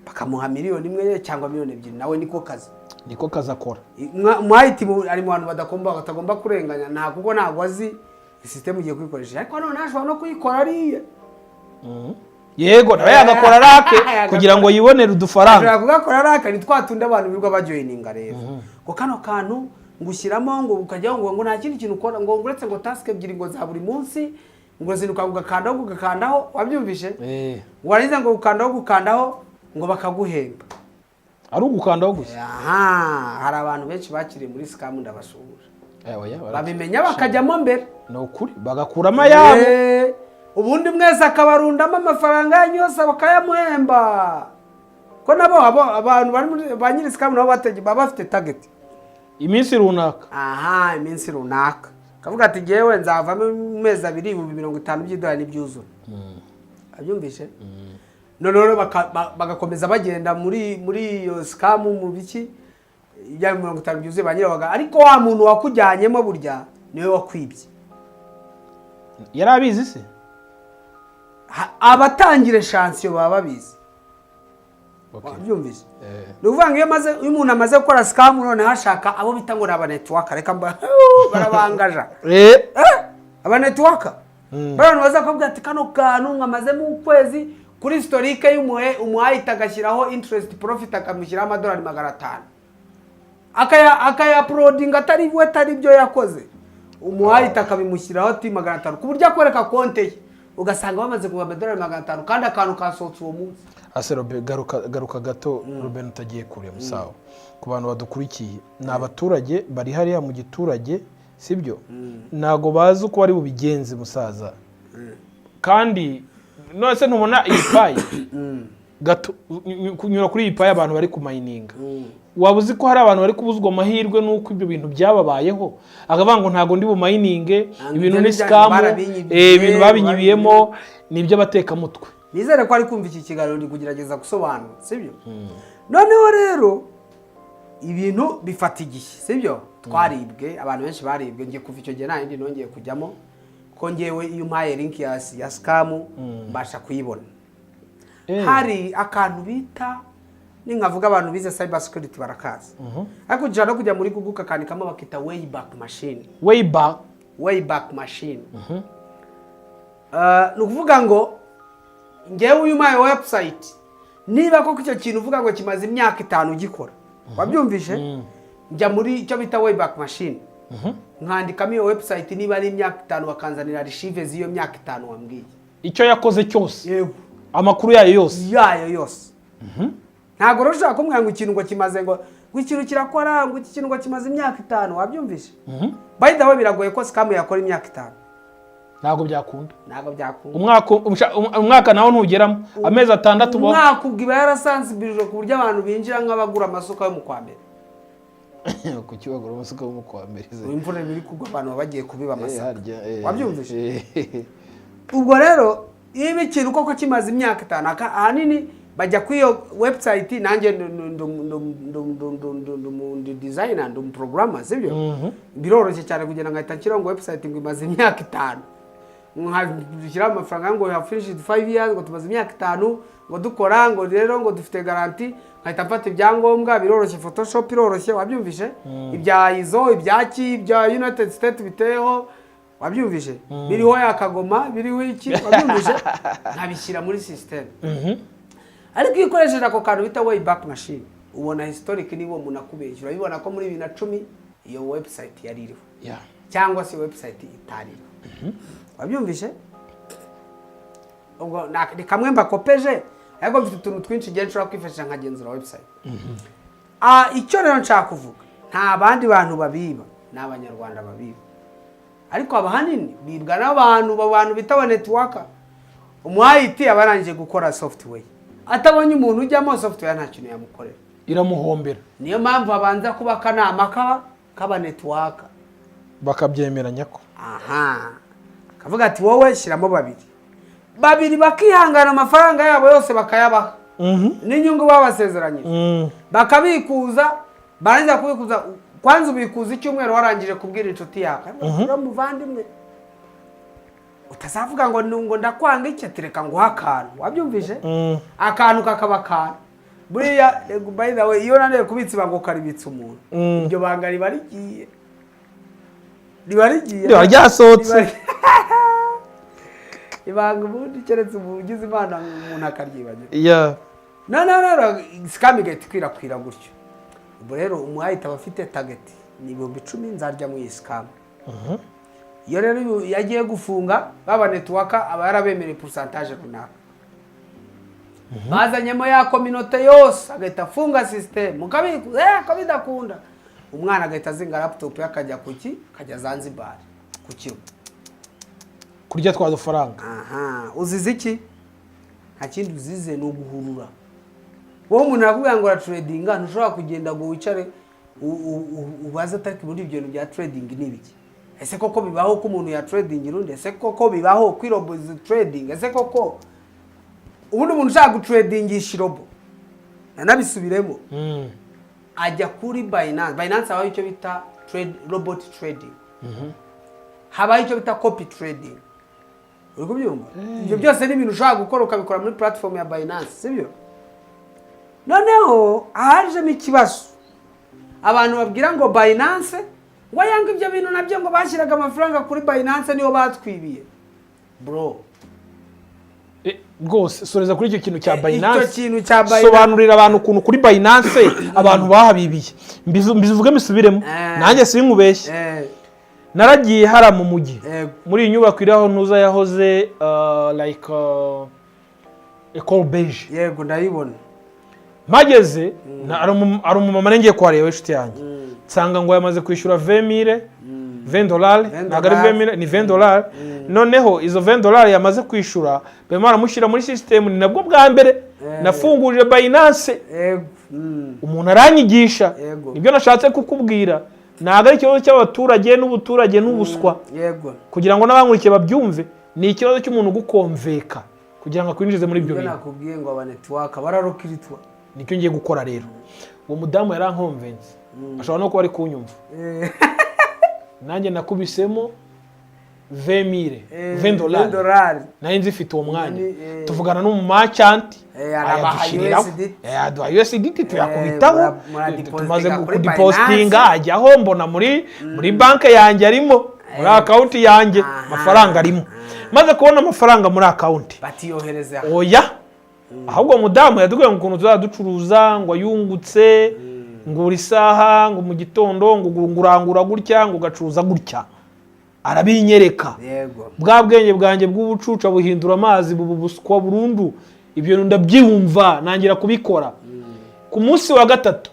bakamuha 1 miliyoni cyangwa 2 miliyoni, nawe niko kazi. Niko kazi akora. Umu IT ari mu bantu batagomba kurenganya, nta kuko ntabwo azi système ugiye kuyikoresha, ariko noneho ashobora no kuyikora ariye. Yego, nawe yagakora rake kugira ngo yibonere udufaranga. Ashobora kugakora raka, ni twa tundi abantu birirwa bajoininga rero, ngo kano kantu ngo ushyiramo, ngo ukajyaho, ngo nta kindi kintu ukora, ngo uretse ngo task ebyiri ngo za buri munsi, ngo zinduka ugakandaho, ugakandaho, wabyumvishe? Warangiza ngo ukandaho, gukandaho, ngo bakaguhemba. Ari ugukandaho gusa. Aha hari abantu benshi bakiriye muri scam, ndabasuhuje. Oya, Babimenya bakajyamo mbere. Ni ukuri, bagakuramo ayabo. Ubundi mwese akabarundamo amafaranga yanyu yose, bakayamuhemba, ko nabo abantu bari muri ba nyiri scam nabo baba bafite target. Iminsi runaka. Aha, iminsi runaka, akavuga ati: "Ngewe nzavamo mu mezi 2, 50,000 by'idolari nibyuzura." Abyumvishe? Noneho rero bagakomeza bagenda muri iyo scam mu biki ibya 50 byuzuye, ba nyirabaga. Ariko wa muntu wakujyanyemo burya niwe wakwibye. Yari abizi se? Abatangira échantillon baba babizi. Wabyumvise? Eh. Ni ukuvuga ngo iyo umuntu amaze gukora scam, noneho ashaka abo bita ngo ni aba network, reka barabangaja. Aba network, bariya baza kuvuga ati: "Kano kantu nkamazemo ukwezi," kuri historique y'umuhe umuhayita agashyiraho interest profit, akamushyiraho amadolari 500, akaya uploadinga atari we, atari ibyo yakoze, umuhayita akabimushyiraho ati 500, ku buryo akwereka konte ye ugasanga bamaze kuva amadolari 500, kandi akantu kasohotse uwo munsi. Ase Robe, garuka, garuka gato Ruben, utagiye kure musawa. Ku bantu badukurikiye, ni abaturage bari hariya mu giturage, sibyo? Ntago bazi uko bari bubigenze, musaza. Kandi none se ntubona iyi Pi gato kunyura kuri iyi Pi, abantu bari kumayininga? Waba uzi ko hari abantu bari kubuzwa amahirwe n'uko ibyo bintu byababayeho, akavuga ngo ntabwo ndi bumayininge? Ntabwo Ibintu ibyo ni ni scam. barabinyibye, Ibintu babinyibiyemo ni iby'abatekamutwe. Nizere ko ari kumva iki kiganiro ndi kugerageza gusobanura, sibyo? Noneho rero ibintu bifata igihe, sibyo? Twaribwe, abantu benshi baribwe. Ngiye kuva icyo gihe nta yindi nongeye kujyamo, ko ngewe iyo umpaye link ya scam mbasha kuyibona. Hari akantu bita, ninkavuga abantu bize cyber security barakazi, ariko ushobora no kujya muri Google ukakandikamo, bakita Wayback Machine. Way back. Wayback Machine. Ni ukuvuga ngo ngewe uyu umpaye website, niba koko icyo kintu uvuga ngo kimaze imyaka 5 ugikora, wabyumvishe? Njya muri icyo bita Wayback Machine, nkandikamo iyo website, niba ari imyaka 5, bakanzanira archive z'iyo myaka 5 wambwiye. Icyo yakoze cyose? Yego. Amakuru yayo yose? Yayo yose. Ntabwo rero ushobora kumbwira ngo ikintu ngo kimaze, ngo ikintu kirakora, ngo iki kintu ngo kimaze imyaka 5, wabyumvishe? By the way, biragoye ko scam yakora imyaka 5. Ntabwo byakunda. Ntabwo byakunda. Umwaka umwaka nawo ntugeramo, amezi 6 ubaho. Umwaka ubwo iba yarasansibirijwe ku buryo abantu binjira nk'abagura amasuka yo mu kwa mbere. Kuki bagura amasuka yo mu kwa mbere se? Imvura iri kugwa, abantu baba bagiye kubiba amasaka. Harya, Wabyumvise? Ubwo rero iyo ikintu koko kimaze imyaka 5, ahanini bajya kuri iyo website. Nanjye ndi designer, ndi umuprogrammer, sibyo? Biroroshye cyane kugira ngo ngahita nshyiraho ngo website ngo imaze imyaka 5, nkashyiraho amafaranga ngo have finished 5 years, ngo tumaze imyaka 5 ngo dukora, ngo rero ngo dufite garantie, nkahita mfata ibyangombwa. Biroroshye, Photoshop iroroshye, wabyumvishe? Ibya ISO, ibyaki, ibya United States biteyeho, wabyumvishe? Biriho ya kagoma, biriho iki, wabyumvishe? Nkabishyira muri system. Ariko iyo ukoresheje ako kantu bita Wayback Machine, ubona historic. Niba uwo muntu akubeshya, urabibona ko muri 2010 iyo website yari iriho cyangwa se website itari iriho, wabyumvishe? Ubwo ni kamwe mbakopeje, ariko mfite utuntu twinshi ngiye nshobora kwifashisha nkagenzura website. Icyo rero nshaka kuvuga, nta bandi bantu babiba, ni Abanyarwanda babiba, ariko ahanini bibwa n'abantu bantu bita aba networker. Umu IT aba arangije gukora software, atabonye umuntu ujyamo software nta kintu yamukorera. Iramuhombera. Niyo mpamvu habanza kuba akanama k'aba networker. Bakabyemeranya ko Aha, kavuga ati: "Wowe shyiramo babiri." Babiri bakihangana, amafaranga yabo yose bakayabaha n'inyungu babasezeranyije, bakabikuza. Barangiza kubikuza, kwanza ubikuza icyumweru warangije kubwira inshuti yawe: "Uriya muvandimwe, utazavuga ngo ngo ndakwanga iki, ati reka nguhe akantu." Wabyumvise? Akantu kakaba akantu buriya. By the way, iyo nananiwe kubitsa ibanga ukaribitsa umuntu, iryo banga riba rigiye, riba rigiye. Riba ryasohotse. Ibanga ubundi keretse umuntu ugize Imana umuntu akaryibagirwa. Noneho rero scam igahita ikwirakwira gutyo. Ubu rero umuhayita aba afite target, ni 10,000 nzarya mu iyi scam. Iyo rero iyo agiye gufunga baba networker, aba yarabemereye pourcentage runaka, bazanyemo ya communauté yose, agahita afunga système, mukabikuza ko bidakunda, umwana agahita azinga laptop ye akajya kuki, akajya Zanzibar ku kirwa. Kurya twa dufaranga. Aha, uzize iki? Nta kindi uzize, ni uguhurura. Wowe umuntu arakubwira ngo uratradinga, ntushobora kugenda ngo wicare ubaze atari muri ibyo bintu bya trading ni ibiki? Ese koko bibaho ko umuntu ya trading undi? Ese koko bibaho ko irobo trading? Ese koko ubundi umuntu ushaka gutradingisha irobo, nanabisubiremo, ajya kuri Binance. Binance habaho icyo bita trade, robot trading, habaho icyo bita copy trading. Uri kubyumva? Ibyo byose ni ibintu ushobora gukora, ukabikora muri platform ya Binance, sibyo? Noneho ahajemo ikibazo, abantu babwira ngo Binance ngo yanga ibyo bintu nabyo, ngo bashyiraga amafaranga kuri Binance niyo batwibiye, bro. Rwose soreza kuri icyo kintu cya Icyo Binance. kintu cya Binance. Sobanurira abantu ukuntu kuri Binance abantu bahabibiye. Mbivuge mbisubiremo, nanjye sinkubeshye. Naragiye hara mu mujyi, muri iyi nyubako iri aho ntuza yahoze like Ecole Belge. Yego, ndayibona. Mpageze hari umumama ngiye kuhareba w'inshuti yanjye, nsanga ngo yamaze kwishyura 20 mille, 20 dolari. Ntabwo ari 20 mille, ni 20 dolari. Noneho izo 20 dolari yamaze kwishyura, barimo baramushyira muri sisitemu. Ni nabwo bwa mbere nafunguje Binance. Umuntu aranyigisha. Nibyo nashatse kukubwira, ntabwo ari ikibazo cy'abaturage n'ubuturage n'ubuswa. Kugira ngo n'abankurikiye babyumve, ni ikibazo cy'umuntu ugukonveka kugira ngo akwinjize muri ibyo Ibyo bintu. nakubwiye ngo aba network bararokiritwa. Nicyo ngiye gukora rero. Uwo mudamu yarankonvense, ashobora no kuba ari kunyumva. Nanjye nakubisemo 20 mille, 20 dolari. Dolari. Nari nzifite uwo mwanya. Nani. Tuvugana n'umumerchant, Arabaha ayadushyiriraho. USDT. Aduha USDT, tuyakubitaho. Muradipositinga Tumaze kuri kudipositinga, Binance. ajyaho, mbona muri banki yanjye arimo, muri account yanjye amafaranga arimo. Maze kubona amafaranga muri account, batiyohereza. Oya, ahubwo mudamu yatubwiye ngo ukuntu tuzajya ducuruza, ngo yungutse ngo buri saha, ngo mu gitondo ngo urangura gutya, ngo ugacuruza gutya, arabinyereka. Bwa bwenge bwanjye bw'ubucuca buhindura amazi, bubu buswa burundu. Ibyo bintu ndabyumva, nangira kubikora. Ku munsi wa gatatu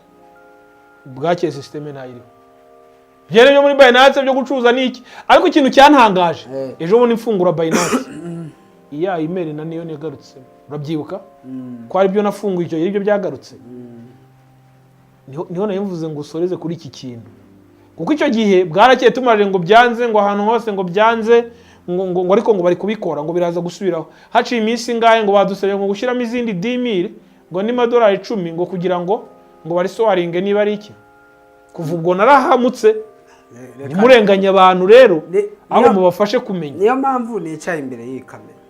bwakeye, sisiteme ntayiriho. Byari byo muri Binance byo gucuruza ni iki? Ariko ikintu cyantangaje, ejo bundi mfungura Binance, iya email na niyo yagarutse. Urabyibuka ko ari byo nafunguye icyo gihe, ibyo byagarutse. Niho nari mvuze ngo usoreze kuri iki kintu, kuko icyo gihe bwarakeye tumaje ngo byanze, ngo ahantu hose ngo byanze, ngo ariko ngo bari kubikora, ngo biraza gusubiraho. Haciye iminsi ingahe, ngo badusabye ngo gushyiramo izindi 10 000, ngo n'amadolari 10, ngo kugira ngo barisowaringe niba ari iki. Kuva ubwo narahamutse. Ntimurenganye abantu rero, ahubwo mubafashe kumenya. Niyo mpamvu nicaye imbere y'iyi kamera.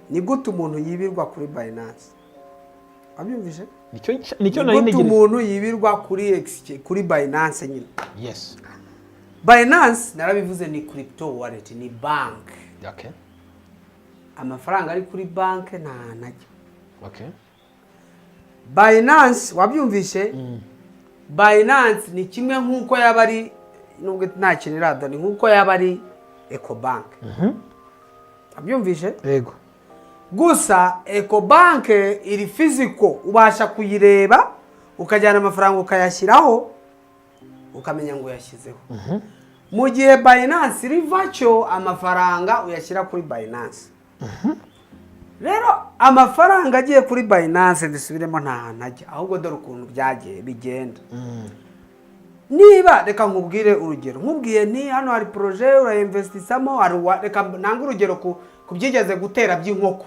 Ni gute umuntu yibirwa kuri Binance? Wabyumvise? Nicyo Ni nari gute ntegereje. umuntu yibirwa kuri exchange, kuri Binance nyine? Yes. Binance, narabivuze, ni crypto wallet, ni bank. Amafaranga ari kuri banki nta hantu ajya. Binance, wabyumvishe? Binance ni kimwe nk'uko yaba ari, nubwo nta kintu irada, ni nk'uko yaba ari Ecobank. Wabyumvishe? Yego. Gusa Ecobank iri physical, ubasha kuyireba, ukajyana amafaranga ukayashyiraho, ukamenya ngo uyashyizeho, mu gihe Binance iri virtual. Amafaranga uyashyira kuri Binance. Rero amafaranga agiye kuri Binance, dusubiremo, nta hantu ajya. Ahubwo dore ukuntu byagiye bigenda. Niba, reka nkubwire urugero, nkubwiye nti hano hari projet urayinvestisamo, hari reka ntange urugero ku byigeze gutera by'inkoko.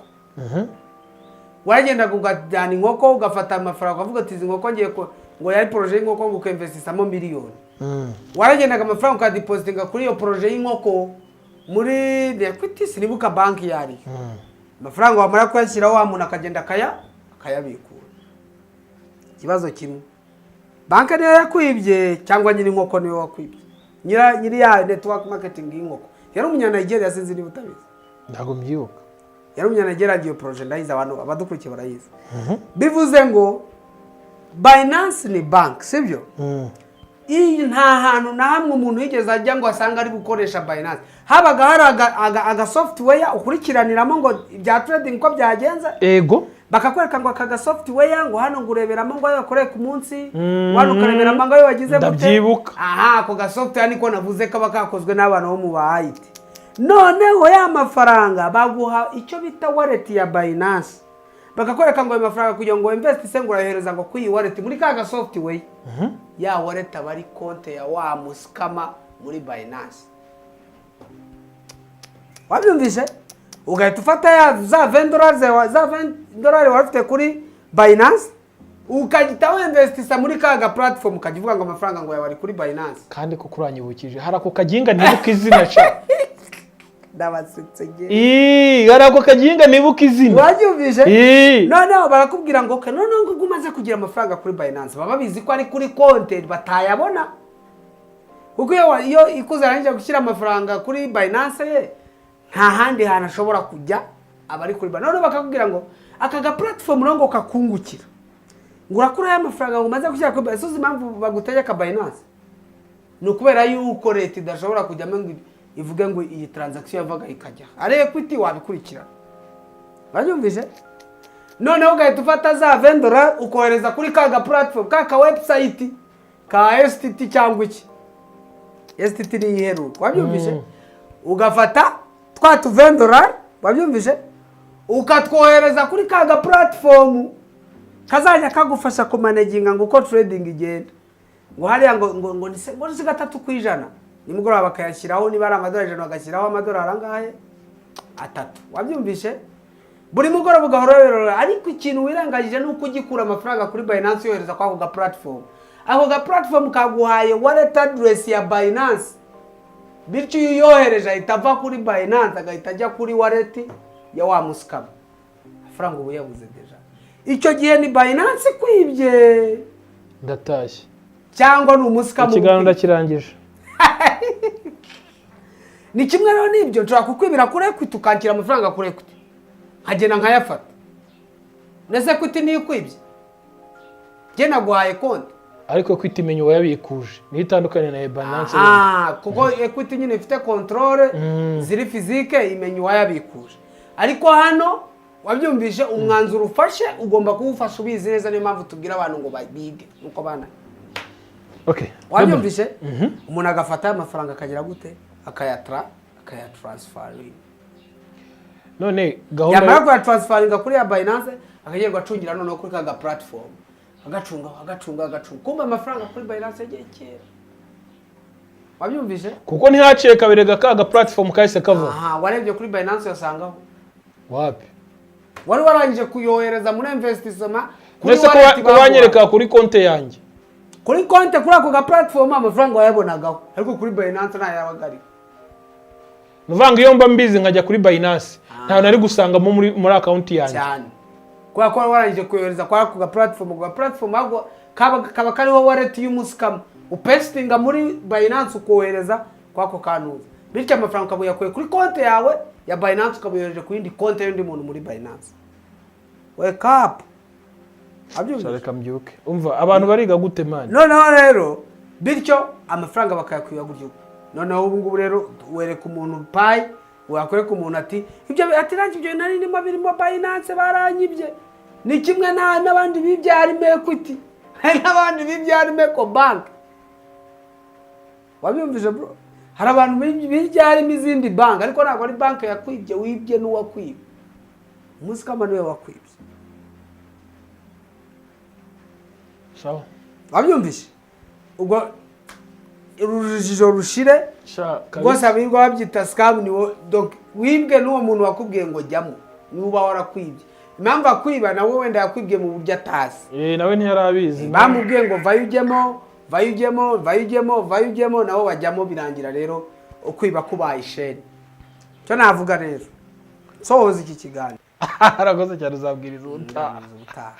Waragendaga ukajyana inkoko, ugafata amafaranga, ukavuga ati izi nkoko ngiye ngo yari projet y'inkoko, ngo ukinvestisamo miliyoni. Waragendaga amafaranga ukadipositinga kuri iyo projet y'inkoko muri Equity, sinibuka banki iyo ariyo. Amafaranga wamara kuyashyiraho, wa muntu akagenda akayabikura. Ikibazo kimwe, banki niyo yakwibye cyangwa nyiri inkoko niwe wakwibye? Nyiri ya network marketing y'inkoko yari umunyanigeria, sinzi niba utabizi. Ntabwo mbyibuka. Yari umunyanigeria. Iyo projet ndayizi, abantu abadukurikiye barayizi. Bivuze ngo Binance ni banki, sibyo? Iyi nta hantu na hamwe umuntu yigeze ajya ngo asange ari gukoresha Binance. Habaga hari aga software ukurikiraniramo ngo ibya trading uko byagenze. Bakakwereka ngo aka ga software, ngo hano ngo ureberamo ngo ayo wakoreye ku munsi, ngo hano ukareberamo ngo ayo wagize gute. Ndabyibuka. Aha, ako ga software niko navuze kaba kakozwe n'abantu bo mu ba IT. Noneho ya mafaranga baguha icyo bita wallet ya Binance, bakakwereka ngo ayo mafaranga kugira ngo investise, ngo urayohereza ngo kuri iyi wallet muri ka software. Ya wallet aba ari konte ya wa muscammer muri Binance. Wabyumvise? Ugahita ufata ya za $20 za $20 wari ufite kuri Binance, ukahita winvestisa muri ka ga platform, ukajya uvuga ngo amafaranga ngo yawe ari kuri Binance. Kandi koko uranyibukije, hari ako kaginga ntibuka izina ca. Ndabasetse nge. Ii, hari ako kaginga nibuka izina. Wabyumvise? Ii. Noneho barakubwira ngo okay, noneho ngo umaze kugira amafaranga kuri Binance, baba babizi ko ari kuri konte batayabona, kuko iyo ikuze arangije gushyira amafaranga kuri Binance ye, nta handi hantu ashobora kujya, aba ari kuri Binance. Noneho bakakubwira ngo aka ga platform rero ngo kakungukira, ngo urakura aya mafaranga ngo umaze gushyira kuri Binance. Uzi impamvu bagutegeka Binance? Ni ukubera yuko leta idashobora kujyamo ngo ivuge ngo iyi transaction yavaga ikajya ari Equity, wabikurikirana. Babyumvise? Noneho ugahita ufata za $20 ukohereza kuri ka ga platform, ka website ka STT cyangwa iki, STT niyo iheruka. Wabyumvise? Ugafata twa tu $20, wabyumvise, ukatwohereza kuri ka ga platform kazajya kagufasha kumanaginga ngo uko trading igenda, ngo hariya ngo ni ngo ni 3%, nimugoroba bakayashyiraho, niba ari amadolari 100 bagashyiraho amadolari angahe? 3. Wabyumvise? Buri mugoroba ugahora werora. Ariko ikintu wirengagije ni uko ugikura amafaranga kuri Binance yohereza kwa ako ga platform, ako ga platform kaguhaye wallet address ya Binance, bityo iyo uyohereje ahita ava kuri Binance agahita ajya kuri wallet ya wa muscammer. Amafaranga ubu yabuze déjà. Icyo gihe ni Binance ikwibye Ndatashye. cyangwa ni umuscammer Ikiganiro ukwibye? ndakirangije. Ni kimwe rero n'ibyo, nshobora kukwibira kuri Equity, ukankira amafaranga kuri Equity, nkagenda nkayafata. Ndetse Equity niyo ikwibye? Njye naguhaye konti. Ariko Equity imenya uwayabikuje, niyo itandukanye na Binance. Ah, kuko Equity nyine ifite contrôle ziri physique, imenya uwayabikuje. Ariko hano, wabyumvise, umwanzuro ufashe ugomba kuwufasha ubizi neza. Niyo mpamvu tubwira abantu ngo bige nuko bana. Okay. Wabyumvise? Umuntu agafata amafaranga akagira gute? Akayatransfaringa. None gahunda Yamara kuyatransfaringa kuri ya Binance, akagerwa acungira noneho kuri ka ga platform, agacunga, agacunga, agacunga, kumva amafaranga kuri Binance yagiye kera. Wabyumvise? Kuko ntihaciye kabiri ka platform kahise kava. Aha warebye kuri Binance uyasangaho? Wapi. Wari warangije kuyohereza muri investissement kuri Mbese ko wallet ko baguha. banyereka kuri konti yanjye. Kuri konti, kuri ako ga platform amafaranga wayabonagaho, ariko kuri Binance ntayabaga ariho. Ni ukuvuga ngo iyo mba mbizi nkajya kuri Binance, ntawe nari gusangamo muri account yanjye. Cyane, kubera ko wari warangije kuyohereza kwa ako ga platform. Ako ga platform ahubwo kaba kariho wallet y'umuscammer, upesitinga muri Binance ukohereza kwa ako kantuza, bityo amafaranga ukaba uyakuye kuri konti yawe ya Binance, ukaba uyohereje ku yindi konti y'undi muntu muri Binance. Wake up! Wabyumvise? Reka mbyuke. Umva, abantu bariga gute, man? Noneho rero bityo amafaranga bakayakwiba gutyo. Noneho ubu ngubu rero wereka umuntu Pi, wakwereka umuntu ati ibyo, ati nanjye ibyo nari ndimo birimo Binance baranyibye. Ni kimwe n'abandi bibye harimo Equity, hari n'abandi bibye harimo Ecobank. Wabyumvise, bro? Hari abantu bibye harimo izindi banki, ariko ntabwo ari banki yakwibye, wibye n'uwakwibye, umuscammer niwe wakwibye. Sawa. Wabyumvise? Ubwo urujijo rushire. Sha. Rwose abirirwa babyita scam ni wo. Donc wibwe n'uwo muntu wakubwiye ngo jyamo, niba warakwibye. Impamvu akwiba, nawe wenda yakwibye mu buryo atazi. Eh, nawe ntiyari abizi. Bamubwiye ngo vayo ujyemo, vayo ujyemo, vayo ujyemo, vayo ujyemo, nabo bajyamo, birangira rero ukwiba kubaye isheni. Icyo navuga rero nsohoza iki kiganiro. Arakoze cyane, uzabwiriza ubutaha. Ubutaha.